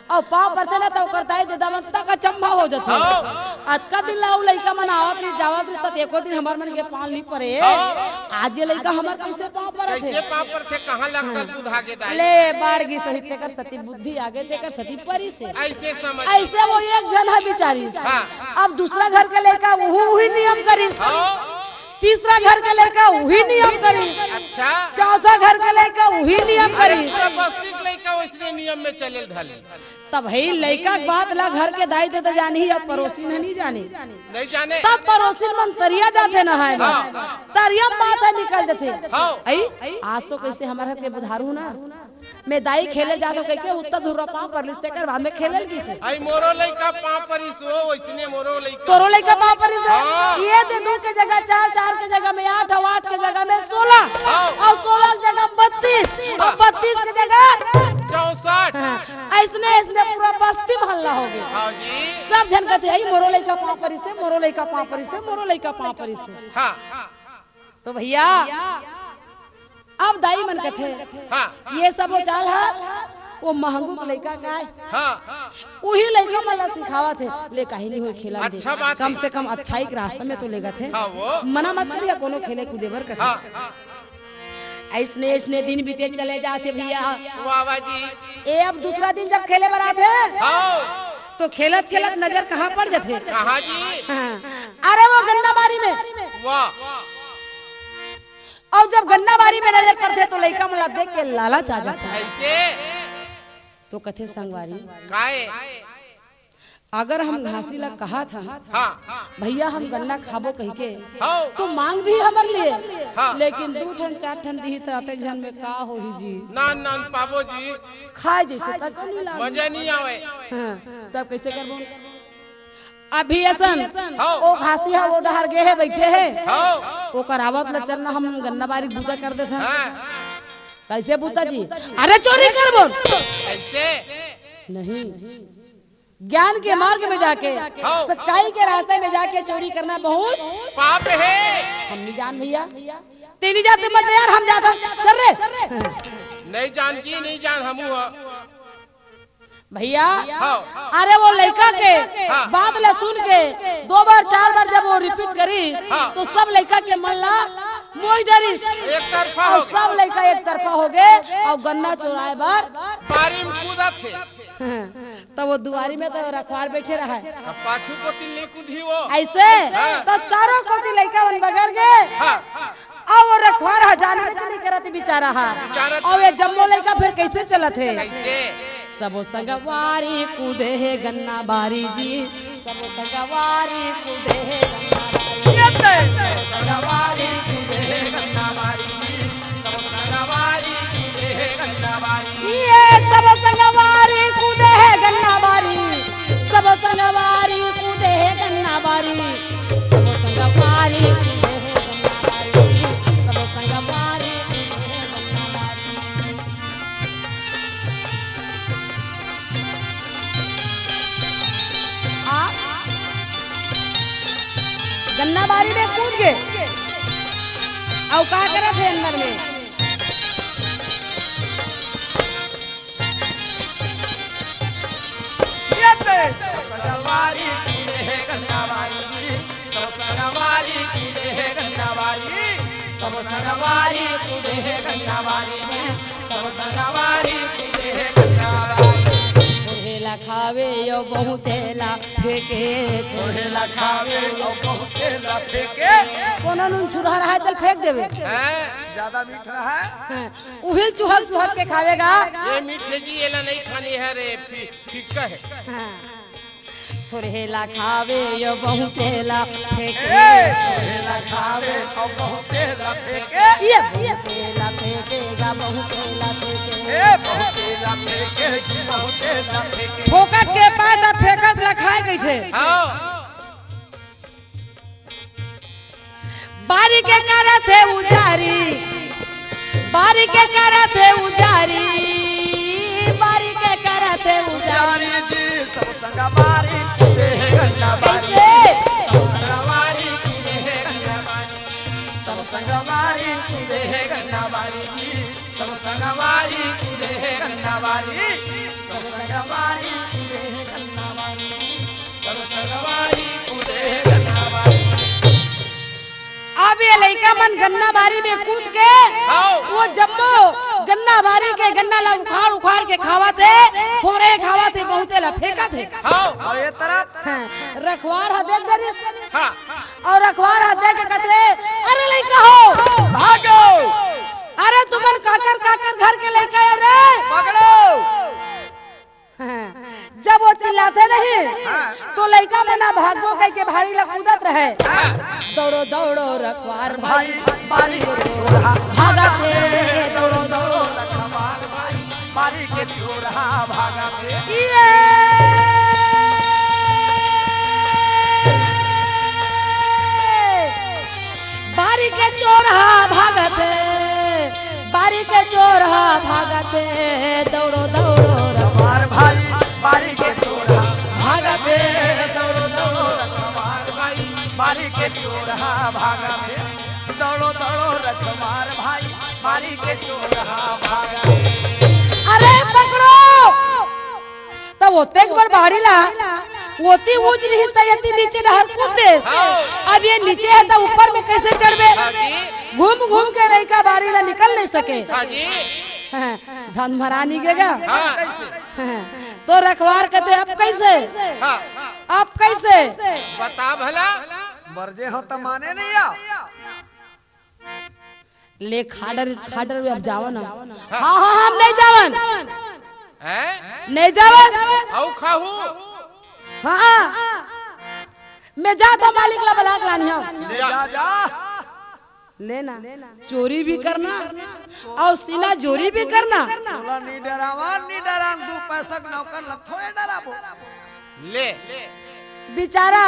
अउ पाँव परथे ना, त ओकर दाई ददा मन तक अचंभा हो जाथे। हाँ। अतका दिन ला अउ लइका मन आवत रही, जावत रही, त एको दिन हमर मन के पाँव नहीं परे। हाँ। आज ये लइका हमर कैसे पाँव परत हे? कैसे पाँव परथे? कहाँ लक्कल बुधा के दाई? ले, बाढ़ गिस होही, तेकर सती बुद्धि आगे, तेकर सती परिस हे। ऐसे समझ। ऐसे वो एक झन ह बिचारिस। हाँ। अब दूसरा घर के लइका उहू उही नियम करिस। हाँ। तीसरा घर के लइका उही नियम करिस। अच्छा। चौथा घर के लइका उही नियम अरे, करिस। पूरा बस्ती के लइका वैसने नियम में चले धले। तब हे लइका के बात ला घर के दाई ददा जानही, अब पड़ोसिन ह नहीं जाने। नहीं जाने। तब पड़ोसिन मन तरिया जाथे नहाए बर। हाँ। तरिया म बात ह निकल जाथे। हाँ। अई, आज तो कैसे हमर घर के बुधारू ना, मैं दाई खेले जात हूँ कहिके उत्ता धुर्रा पाँव परलिस, तेकर बाद में खेले लगिस। अई मोरो लइका पाँव परिस हो, वैसने मोरो लइका। तोरो लइका पाँव परिस हे? हाँ। ये दे दू के जगह चार, चार के जगह में आठ, अउ आठ के जगह में सोलह, हाँ। अउ सोलह के जगह में बत्तीस, अउ बत्तीस के जगह चौसठ। हाँ। ऐसने, ऐसने पूरा बस्ती म हल्ला हो गया। हाँ जी। सब झन कथे, "अई मोरो लइका पाँव परिस हे, मोरो लइका पाँव परिस हे, मोरो लइका पाँव परिस हे।" हाँ। तो भैया, अब दाई मन कथे, हाँ। ये सब वो चाल ह, वो महंगू के लइका का हे। हाँ। उही लइका मन ला सिखावत हे, ले काहे नहीं होय खेला दे। अच्छा बात कम हे। से कम अच्छाई के रास्ता में तो लेगत हे। हाँ, वो। मना मत करिया कोनो खेले कूदे बर कथे। हाँ। ऐसने, ऐसने दिन बीते चले जाथे भैया। वाह, वाह जी। ए, अब दूसरा दिन जब खेले बर आथे, हाँ। तो खेलत खेलत नजर कहाँ पड़ जाथे? कहाँ जी? हाँ। अरे वो गन्ना बारी में। वाह। जब गन्ना बारी में नजर पड़थे तो लइका मन ला देख के लालच आ जाथे। तो कथे संगवारी, काय? अगर हम घासी ला कहत हन, हाँ। भैया हम गन्ना खाबो कहिके, हाँ। तो मांग दिही हमर लिए, हाँ। लेकिन दू ठन चार ठन दिही त अतेक झन में का होही जी? नान नान पाबो जी। खाए जइसे तक नहीं लागे। मजा नहीं आवे। हाँ, तब कइसे करबो? अभी असन, हाँ। ओ घासी ह, ओ डहर गे हे, बइठे हे। हाँ। ओकर आवत ल चल ना, हम गन्ना बारी बूता कर देथन। हाँ। कइसे बूता जी? अरे चोरी करबो। कइसे? नहीं। ज्ञान के मार्ग में जाके, हाँ। सच्चाई के रास्ते में जाके चोरी करना बहुत पाप हे। हम नहीं जान भैया। तें नहीं जाते मत यार, हम जाथन। चल रे। नहीं जान जी, नहीं जान हमू ह। भैया, हाँ। अरे वो लइका के हाँ। बात ला सुन के दो बार, चार बार जब वो repeat करिस, हाँ। तो सब लइका के मन ला मोहि डरिस। एक तरफा अउ हो गए। सब लइका एक तरफा हो गे अउ गन्ना चोराए बर बारी में कूदत हे। तब वो दुआरी में तो रखवार बइठे रहय। अब पाछू कोती ले कूदही वो। अइसे? हाँ। तो चारों कोती लइका मन बगर गे। हाँ। अउ वो रखवार ह जानबे च नइ करत बिचारा ह। बिचारा अउ ये जम्मो लइका फेर कइसे चलत हे? कइसे? सबो संगवारी कूदे हे गन्ना बारी जी, सबो संगवारी कूदे हे गन्ना बारी। ये ते! सबो संगवारी कूदे हे गन्ना बारी जी, सबो संगवारी कूदे हे गन्ना बारी। ये सबो संगवारी कूदे हे गन्ना बारी, सबो संगवारी कूदे हे गन्ना बारी, सबो संगवारी कूदे हे गन्ना बारी, सबो संगवारी कूदे हे गन्ना बारी। आ? गन्ना बारी में कूद गे। अउ का करत हे अंदर में? ये ते! संगवारी कूदे हे गन्ना बारी, सब संगवारी कूदे हे गन्ना बारी, सब संगवारी कूदे हे गन्ना बारी, सब संगवारी कूदे हे गन्ना बारी। थोड़े ला खावे अउ बहुते ला फेंके, थोड़े ला खावे अउ बहुते ला फेंके। कोनो नून छुरहा रहय त फेंक देबे। हैं? ज्यादा मीठ रहय? हाँ, उहिल चुहक चुहक के खावे गा। ये मीठे जी, एला नहीं खानी हे रे, फी-, फीका हे। हाँ। थोड़े ला खावे अउ बहुते ला फेंके। ए, थोड़े ला खावे अउ बहुते ला फेंके। ये बहुते ला फेंके गा, बहुते ला फेंके। ए, बहुते ला फेंके जी, बहुते ला फेंके। फोकट के पास अब फेंकत ला खाए कहिथे। हाँ। बारी के करत हे उजारी, बारी के करत हे उजारी, बारी के करत हे उजारी। उजारी जी, सब संगवारी कूदे हे गन्ना बारी। कइसे? सब संगवारी कूदे हे गन्ना बारी, सब संगवारी कूदे हे गन्ना बारी जी, सब संगवारी कूदे हे गन्ना बारी, सब संगवारी कूदे हे गन्ना बारी। अब ये लइका मन गन्ना बारी में कूद के हाँ। वो जम्मो गन्ना बारी के गन्ना ला उखाड़ उखाड़ के खावत हे, थोड़े खावत हे, बहुते ला फेंकत हे। हाँ। अउ ये तरफ हाँ, रखवार ह देख डरिस। हाँ। अउ रखवार ह देख के कथे, "अरे लइका हो, भागो। अरे तुमन काकर काकर घर के लइका हो रे?" पकड़ो। हाँ, जब वो चिल्लाथे नहीं, हाँ। तो लइका मन ह भागबो कहिके बारी ला कूदत रहय। हाँ। दौड़ो, दौड़ो, रखवार भाई, भाई, बारी के चोरहा भागत हे। दौड़ो, दौड़ो, रखवार भाई, बारी के चोरहा भागत हे। ये बारी के चोरहा भागत हे। बारी के चोरहा भागत हे, दौड़ो, दौड़ो, रखवार भाई, बारी के चोरहा भागत हे, दौड़ो, दौड़ो, रखवार भाई, बारी के चोरहा भागत हे, दौड़ो, दौड़ो, रखवार भाई, बारी के चोरहा भागत हे। अरे पकड़ो! त ओतेक बड़ बाड़ी ला, ओती ऊंच रिहिस त एती नीचे डहर कूद देस। हाँ। अब ये नीचे हे त ऊपर में कइसे चढ़बे? हाँ जी। घूम घूम के लइका बारी ला निकल नहीं सके। हाँ जी। हाँ, धन भरानी गेगा। हाँ। हाँ, तो रखवार कथे, "अब कइसे? हाँ। अब कइसे?" बता भला। मर जे हो त माने नहीं आ। ले खाडर खाडर, अब जावन। हाँ हाँ, हम नहीं जावन। हैं? नहीं जावन। अउ खाहू। हाँ, मैं जात हँव, मालिक ला बला के लानी हँव। ले जा। जा जा। लेना, चोरी भी करना अउ सीना जोरी भी करना। तोला नी डरावन, नी डरान, दू पैसा के नौकर ला थोड़े डराबो। ले। बिचारा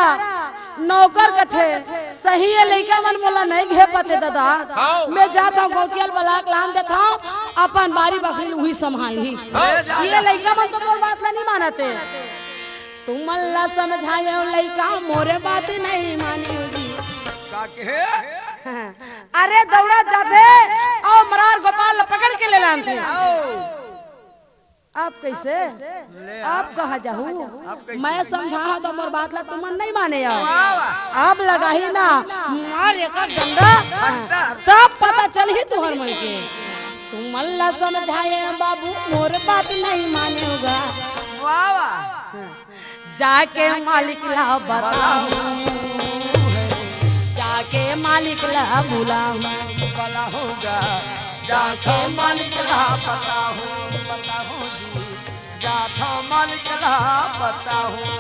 नौकर कथे, सही ये लइका मन मोला नहीं घे पाते दादा। हाँ। मैं जात हँव, गौटिया ला बला के लान देत हँव, अपन बारी बखरी उही संभालही। हाँ। ये लइका मन तो मोर बात ला नहीं मानते। तुमन ला समझाएँव लइका, मोरे बात नहीं मानेगी। का कहे? अरे दौड़त जाथे अउ मरार गोपाल ला पकड़ के ले लानथे। आओ। अब कइसे? ले आ। अब कहाँ जाहू? अब कइसे? मैं समझाहूँ त मोर बात ला तुमन नहीं माने हव। वाह, वाह। अब लगाही ना, मार एकर डंडा, डंडा। तब पता चलही तुँहर मन के। तुमन ला समझाएँव बाबू, मोर बात नहीं मानेगा। वाह, वाह। जाके मालिक ला बताहूँ, जाके मालिक ला बुलाहूँ। बलाहूँ गा, जाके मालिक ला बताहूँ, बताहूँ जी, जाके मालिक ला बताहूँ।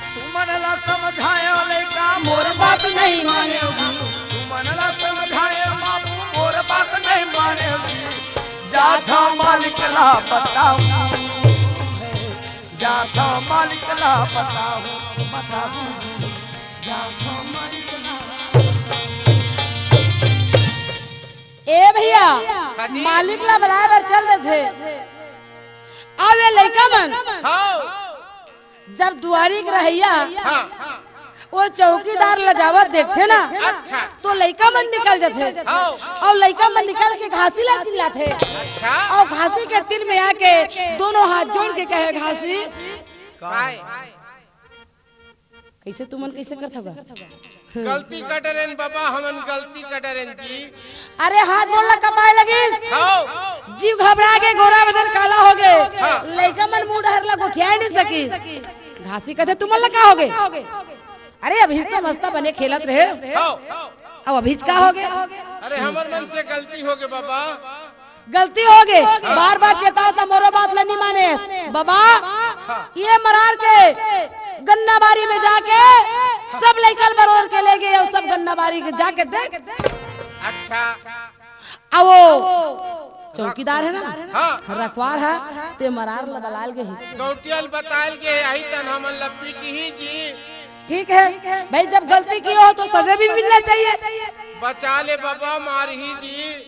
तुमन ला समझाएँव लइका, मोर बात नहीं मानेगी। तुमन ला समझाएँव बाबू, मोर बात नहीं मानेगी। जाके मालिक ला बताहूँ, जाके मालिक ला बताहूँ, बताहूँ, जाके मालिक ला। ए भइया, हाँ जी। मालिक ला बलाए बर चल देथे। अब ये लइका मन हाँ। जब दुआरी के रहइया हाँ। वो चौकीदार ला जावत देखथे ना, अच्छा। तो लइका मन निकल जाथे। हाँ। अउ लइका मन निकल के घासी ला चिल्लाथे। अच्छा। अउ घासी के तीर में आके दोनों हाथ जोड़ के कहे, घासी। काय? कइसे तुमन कइसे करथव गा? गलती कर डरेन बाबा, हमन गलती कर डरेन जी। अरे हाथ गोड़ ला कपाए लगिस। हाँ। जीव घबरा के गोरा बदन काला होगे। हाँ। लइका मन मुँह डहर ला गोठियाए नहीं सकिस। घासी कथे, तुमन ला का होगे? अरे अभीच तो मस्त बने खेलत रहे। हाँ। अब अभीच का होगे? अरे हमर मन से गलती होगे बाबा। गलती होगे। बार बार चेतावत हँव, मोरो बात ला नहीं माने। बाबा, ये मरार के गन्ना बारी में जाके सब लइका ल बरोर के लेगे अउ सब गन्ना बारी के जाके देख। अच्छा। अउ वो चौकीदार हे ना, हाँ। रखवार हे, ते मरार ला बलाल गे हे। गौटिया ल बताल गे हे, आही तन हमन ला पीटही जी। ठीक है भाई, जब गलती किए हो तो सजा भी मिलना चाहिए। बचा ले बाबा, मारही जी।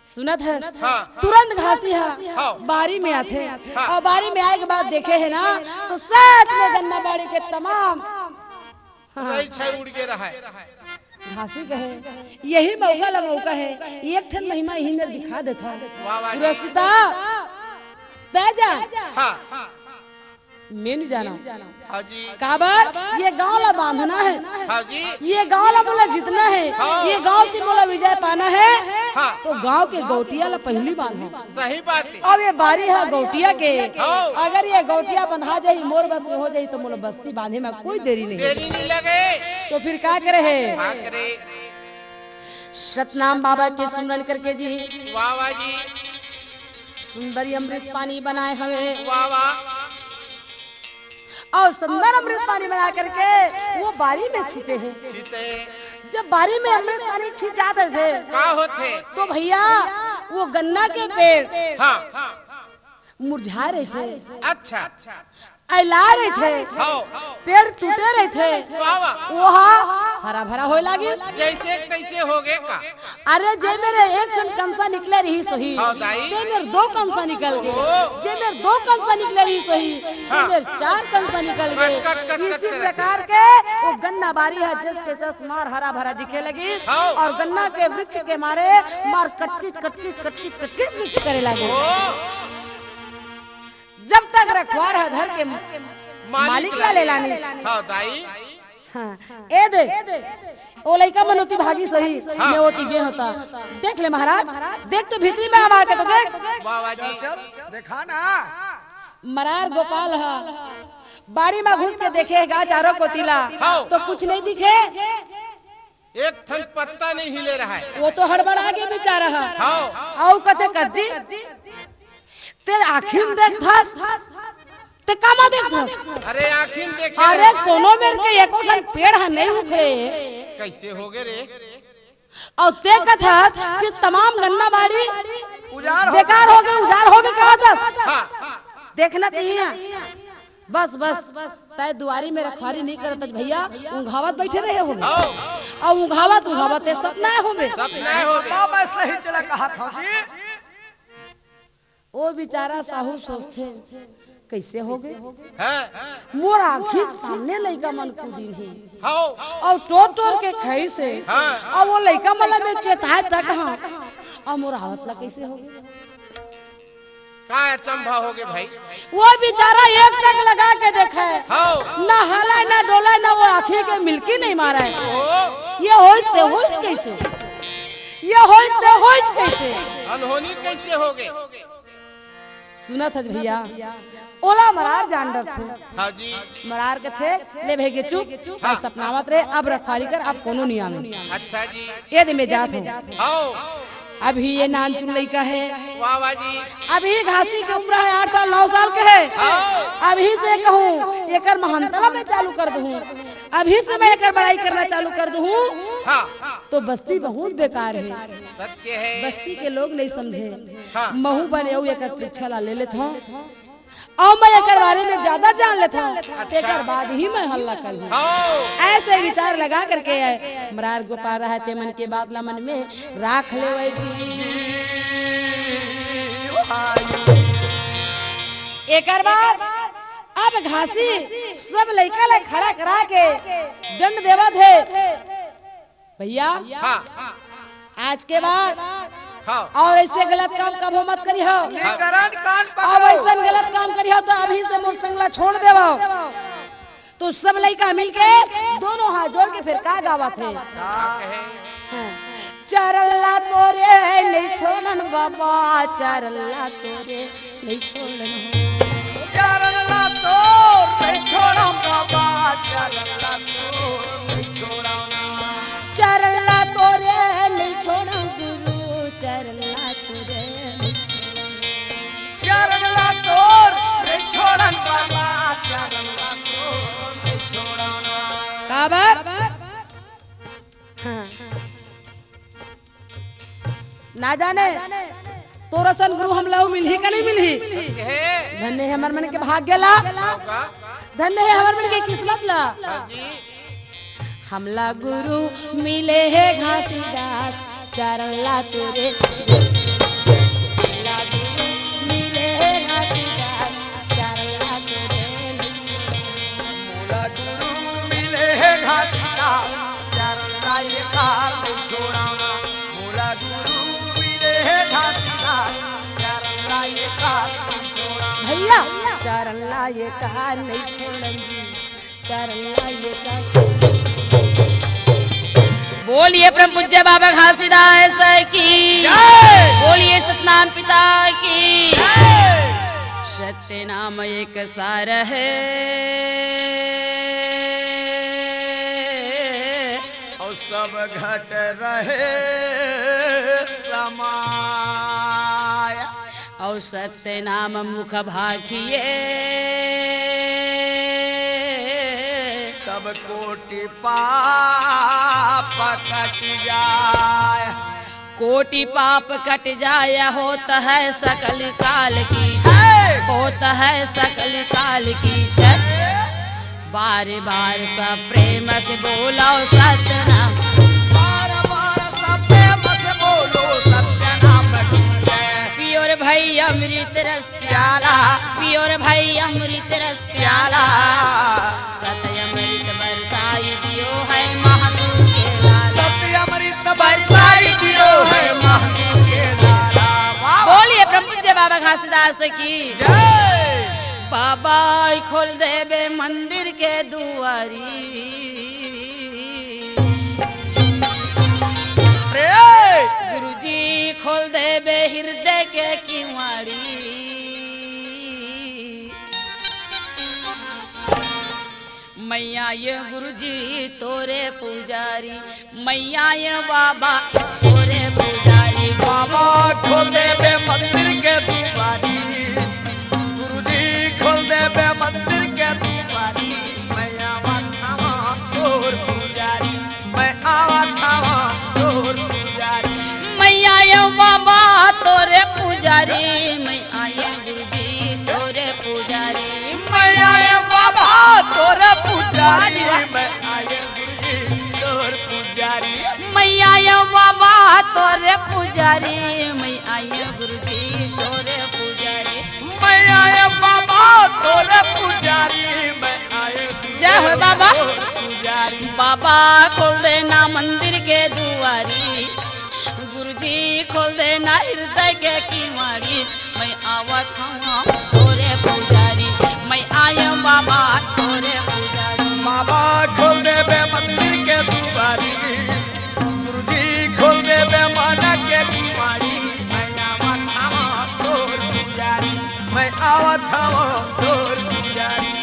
सुनत हस? हाँ। तुरंत घासी ह हाँ। बारी में आथे हाँ। अउ बारी में आए के बाद देखे हे ना, तो सच में गन्ना बाड़ी के तमाम हाँ। रई छई उड़ के रहय। घासी कहे, यही मौका ला मौका हे, एक ठन महिमा इही मेर दिखा देथव। वाह, वाह जी। पुरस्पिता, तैं जा। हाँ। मैं नहीं जाना। हाँ जी। काबर? ये गांव ला बांधना हे। हाँ जी। ये गांव ला मोला जीतना हे। हाँ। ये गांव से मोला विजय पाना हे। हाँ। तो गांव के गौटिया ला पहिली बांधव। सही बात हे। अब ये बारी हे गौटिया के। हाँ। अगर ये गौटिया बंधा जाही, मोर बस में हो जाही, तो मोला बस्ती बांधे में कोई देरी नहीं। देरी नहीं लगे। तो फिर का करे हे? का करे? सतनाम बाबा के सुमरन करके जी। वाह, वाह जी। सुंदर अमृत पानी बनाए हवे। वाह, वाह। अउ सुंदर अमृत पानी बना करके वो बारी में छीते हे। छीते। जब बारी में अमृत पानी छीत जात हे, का होथे? तो भइया, वो गन्ना के पेड़ हाँ। मुरझा रहिथे। अच्छा। अइला रहिथे। हाँ। पेड़ टूटे रहिथे। वाह, वाह। वो हा हरा भरा होए लागिस। जइसे तइसे होगे का? अरे, जे मेर एक ठन कंसा निकले रहिस होही, हाँ, दाई। ते मेर दो कंसा निकल गे। ओहो। जे मेर दो कंसा निकले रहिस होही, ते हाँ। मेर चार कंसा निकल गे। कट, कट, कट, इसी कट, कट। प्रकार के वो गन्ना बारी हे, जस के तस मार हरा भरा दिखे लगिस। हाँ। अउ गन्ना के वृक्ष के मारे मार कटकिच, कटकिच, कटकिच, कटकिच वृक्ष करे लागे। ओहो। जब तक रखवार ह धर के मालिक ला ले लानिस। हाँ, दाई। हाँ, ए दे, ओ लइका मन ओती भागिस होही, हाँ। मैं ओती गे हों त। देख ले महाराज, देख तो भीतरी में आवा के तो देख। वाह, वाह जी। चल, चल, देखा ना। मरार गोपाल ह बाड़ी में घुस के देखे गा चारों कोती ला, हाँ। तो कुछ नहीं दिखे। एक ठन पत्ता हिले रहय। वो तो हड़बड़ा गे बिचारा ह। हाँ। अउ कथे, "कज्जी, तें आँखी म देखथस, तें कामा देखथस?" अरे आँखी म देखे अरे कोनो मेर के एको ठन पेड़ ह नइ उखड़े। कइसे होगे रे? अउ तें कथस कि तमाम गन्ना बाड़ी उजाड़ हो बेकार होगे, उजाड़ होगे कहथस। हाँ। देखना चाहिए। बस, बस, तैं दुवारी में रखवारी नइ करत हस भइया, उंघावत बइठे रहे होबे। हाँ। अउ उंघावत, उंघावत तें सतनाय होबे। सतनाय होबे। हाँ, मैं सही चला कहत हँव जी। ओ बिचारा साहू सोचथे, "कइसे होगे? हाँ। मोर आँखी के सामने लइका मन कूदिन हे। हाँ। अउ टोर टोर के खइस हे। हाँ। अउ वो लइका मन ला मैं चेताय तक हँव। अउ मोर आवत ला कइसे होगे?" का अचंभा होगे भाई? वो बिचारा एक टक लगा के देखय। हाँ। ना हलय, ना डोलय, ना वो आँखी के मिलकी नइ मारय। ओ। ये होइस ते होइस कइसे? ये होइस ते होइस कइसे? अनहोनी कइसे होगे? सुनत हस भइया, ओला मरार जान डरथे। हाँ जी। मरार कथे, "ले भइगे चुप, हाँ। सपनावत रहे, अब रखवारी कर, अब कोनो नइ आवे।" अच्छा जी। ए दे मैं जात हँव। हाँ। अभी ये नानचुन लइका हे। वाह, वाह जी। अभी घासी के उम्र हे आठ साल, नौ साल के हे। हाँ। अभी से कहूँ, एकर महानता ला मैं चालू कर दूँ। अभी से मैं एकर बड़ाई करना चालू कर दूँ। हाँ। तो बस्ती बहुत बेकार हे। सत्य हे। बस्ती के लोग नइ समझे। हाँ। महूँ बने अउ एकर परीक्षा ला ले लेत हँव। अउ मैं एकर बारे में जादा जान लेत हँव, अच्छा। तेकर बाद ही मैं हल्ला करहूँ। हाँ। अइसे बिचार लगा करके मरार गोपाल रहय, तेमन के बात ला मन में राख लेवय जी। एकर बाद अब घासी सब लइका ला खड़ा करा के दंड देवत हे। भइया, हाँ। आज के बाद हाँ। अउ अइसे गलत काम कभू मत करिहव। निकरन कान पकड़ो। अउ अइसन गलत काम करिहव त अभी से मोर संग ला छोड़ देवव। तो सब लइका मिलके दोनों हाथ जोड़ के फेर का गावत हे? हाँ। हाँ। चरला तोरे नइ छोड़न बाबा, चरला तोरे नइ छोड़न हो। चरला तोर नइ छोड़न बाबा, चरला तोर नइ छोड़न। चरला तोरे नइ छोड़न गुरु, चरला तोरे नइ छोड़न। चरला तोर नइ छोड़न बाबा, चरला तोर नइ छोड़न। काबर? हाँ। ना जाने तोर असन गुरु हमला अउ मिलही का नइ मिलही। धन्य हे हमर मन के भाग्य ला, धन्य हे हमर मन के किस्मत ला। हमला गुरु मिले हे घासीदास, चरला तोरे। हमला गुरु मिले हे घासीदास, चरला तोरे। मोला गुरु मिले हे घासीदास, चरला ये काल नइ छोड़ाना। मोला गुरु मिले हे घासीदास, चरला ये काल नइ छोड़ाना। भइया, चरला ये काल नइ छोड़न जी, चरला ये काल। बोलिए परम पूज्य बाबा घासीदास की जय। बोलिए सतनाम पिता की जय। सत्य नाम एक सार हे। अउ सब घट रहे समाय। अउ सत्य नाम मुख भाखिए। तब कोटि पाप कटि जाय। कोटि पाप कट जाय, होत हे सकल काल की जय। होत हे सकल काल की जय। बार बार सब प्रेम से बोलो सतनाम। बार बार सब प्रेम से बोलो सतनाम की जय। पियो रे भाई अमृत रस प्याला। पियो रे भाई अमृत रस प्याला। सत अमृत बरसाई दियो है महादेव के लाला। सत अमृत बरसाई दियो है महादेव के लाला। वाह, वाह। बोलिए परम पूज्य बाबा घासीदास की जय। बाबा खोल देबे मंदिर के दुआरी। रे। गुरुजी खोल देबे हृदय के किवाड़ी। मैया ये गुरुजी तोरे पुजारी, मैया ये बाबा तोरे पुजारी। बाबा खोल देबे मंदिर के दुआरी, गुरुजी खोल देबे मंदिर के दुआरी। मैं आवत हवं तोर पुजारी, मैं आवत हवं तोर पुजारी। मैया ये बाबा तोरे पुजारी, मैं आए गुरुजी तोरे पुजारी। मैया ये बाबा तोरे पुजारी, मैं आए गुरुजी तोर पुजारी। मैया ये बाबा तोरे पुजारी, मैं आए गुरुजी तोरे पुजारी। मैया ये बाबा तोरे पुजारी, मैं आए गुरुजी जय हो बाबा। तोर पुजारी। बाबा खोल देना मंदिर के दुआरी, गुरुजी खोल देना हृदय के किवाड़ी। मैं आवत हवं तोरे पुजारी, मैं आए बाबा तोरे पुजारी। बाबा खोल देबे मंदिर के दुआरी, गुरुजी खोल देबे मन के किवाड़ी। मैं आवत हवं तोर पुजारी, मैं आवत हवं तोर पुजारी।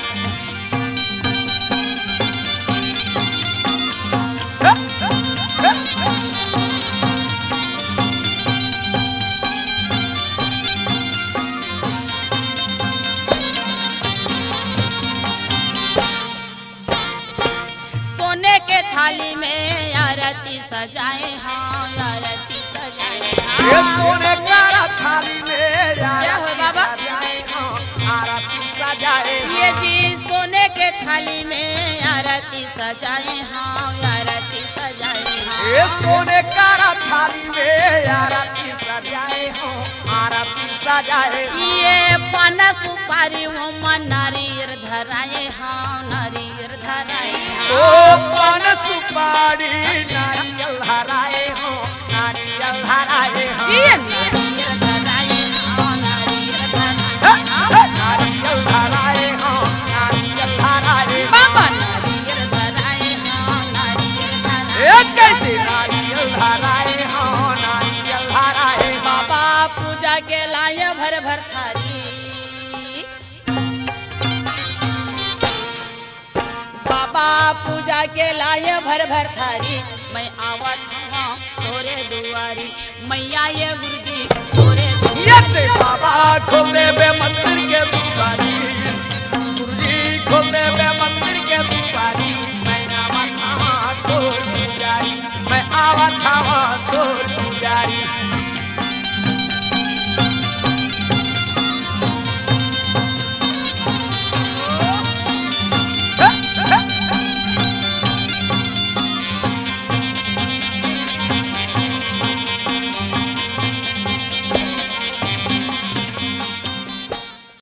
सोने के थाली में आरती सजाए हंव, आरती सजाए हंव। ये सोने का थाली में जय हो आरती बाबा। सजाए हंव, आरती सजाए ये हंव। जी सोने के थाली में आरती सजाए हंव, आरती सजाए हंव। ये सोने का थाली में आरती सजाए हंव, आरती सजाए हंव। ये पान सुपारी ओमा नारियर धराए हंव, नारियर धराए हंव। ओ पान सुपारी नारियल धराए हंव, नारियल धराए हंव। ये नारियर धराए हंव, नारियर धराए हंव। नारियल धराए हंव, नारियल धराए हंव। बाबा नारियर धराए हंव, नारियर धराए हंव। ए कैसे नारियल धराए हंव, नारियल धराए हंव। बाबा पूजा के लाए भर भर थारी। बाबा पूजा के लाए भर भर थारी, मैं आवत हवं तोरे दुआरी। मैया ये गुरुजी तोरे दुआरी। ये ते बाबा खोल देबे मंदिर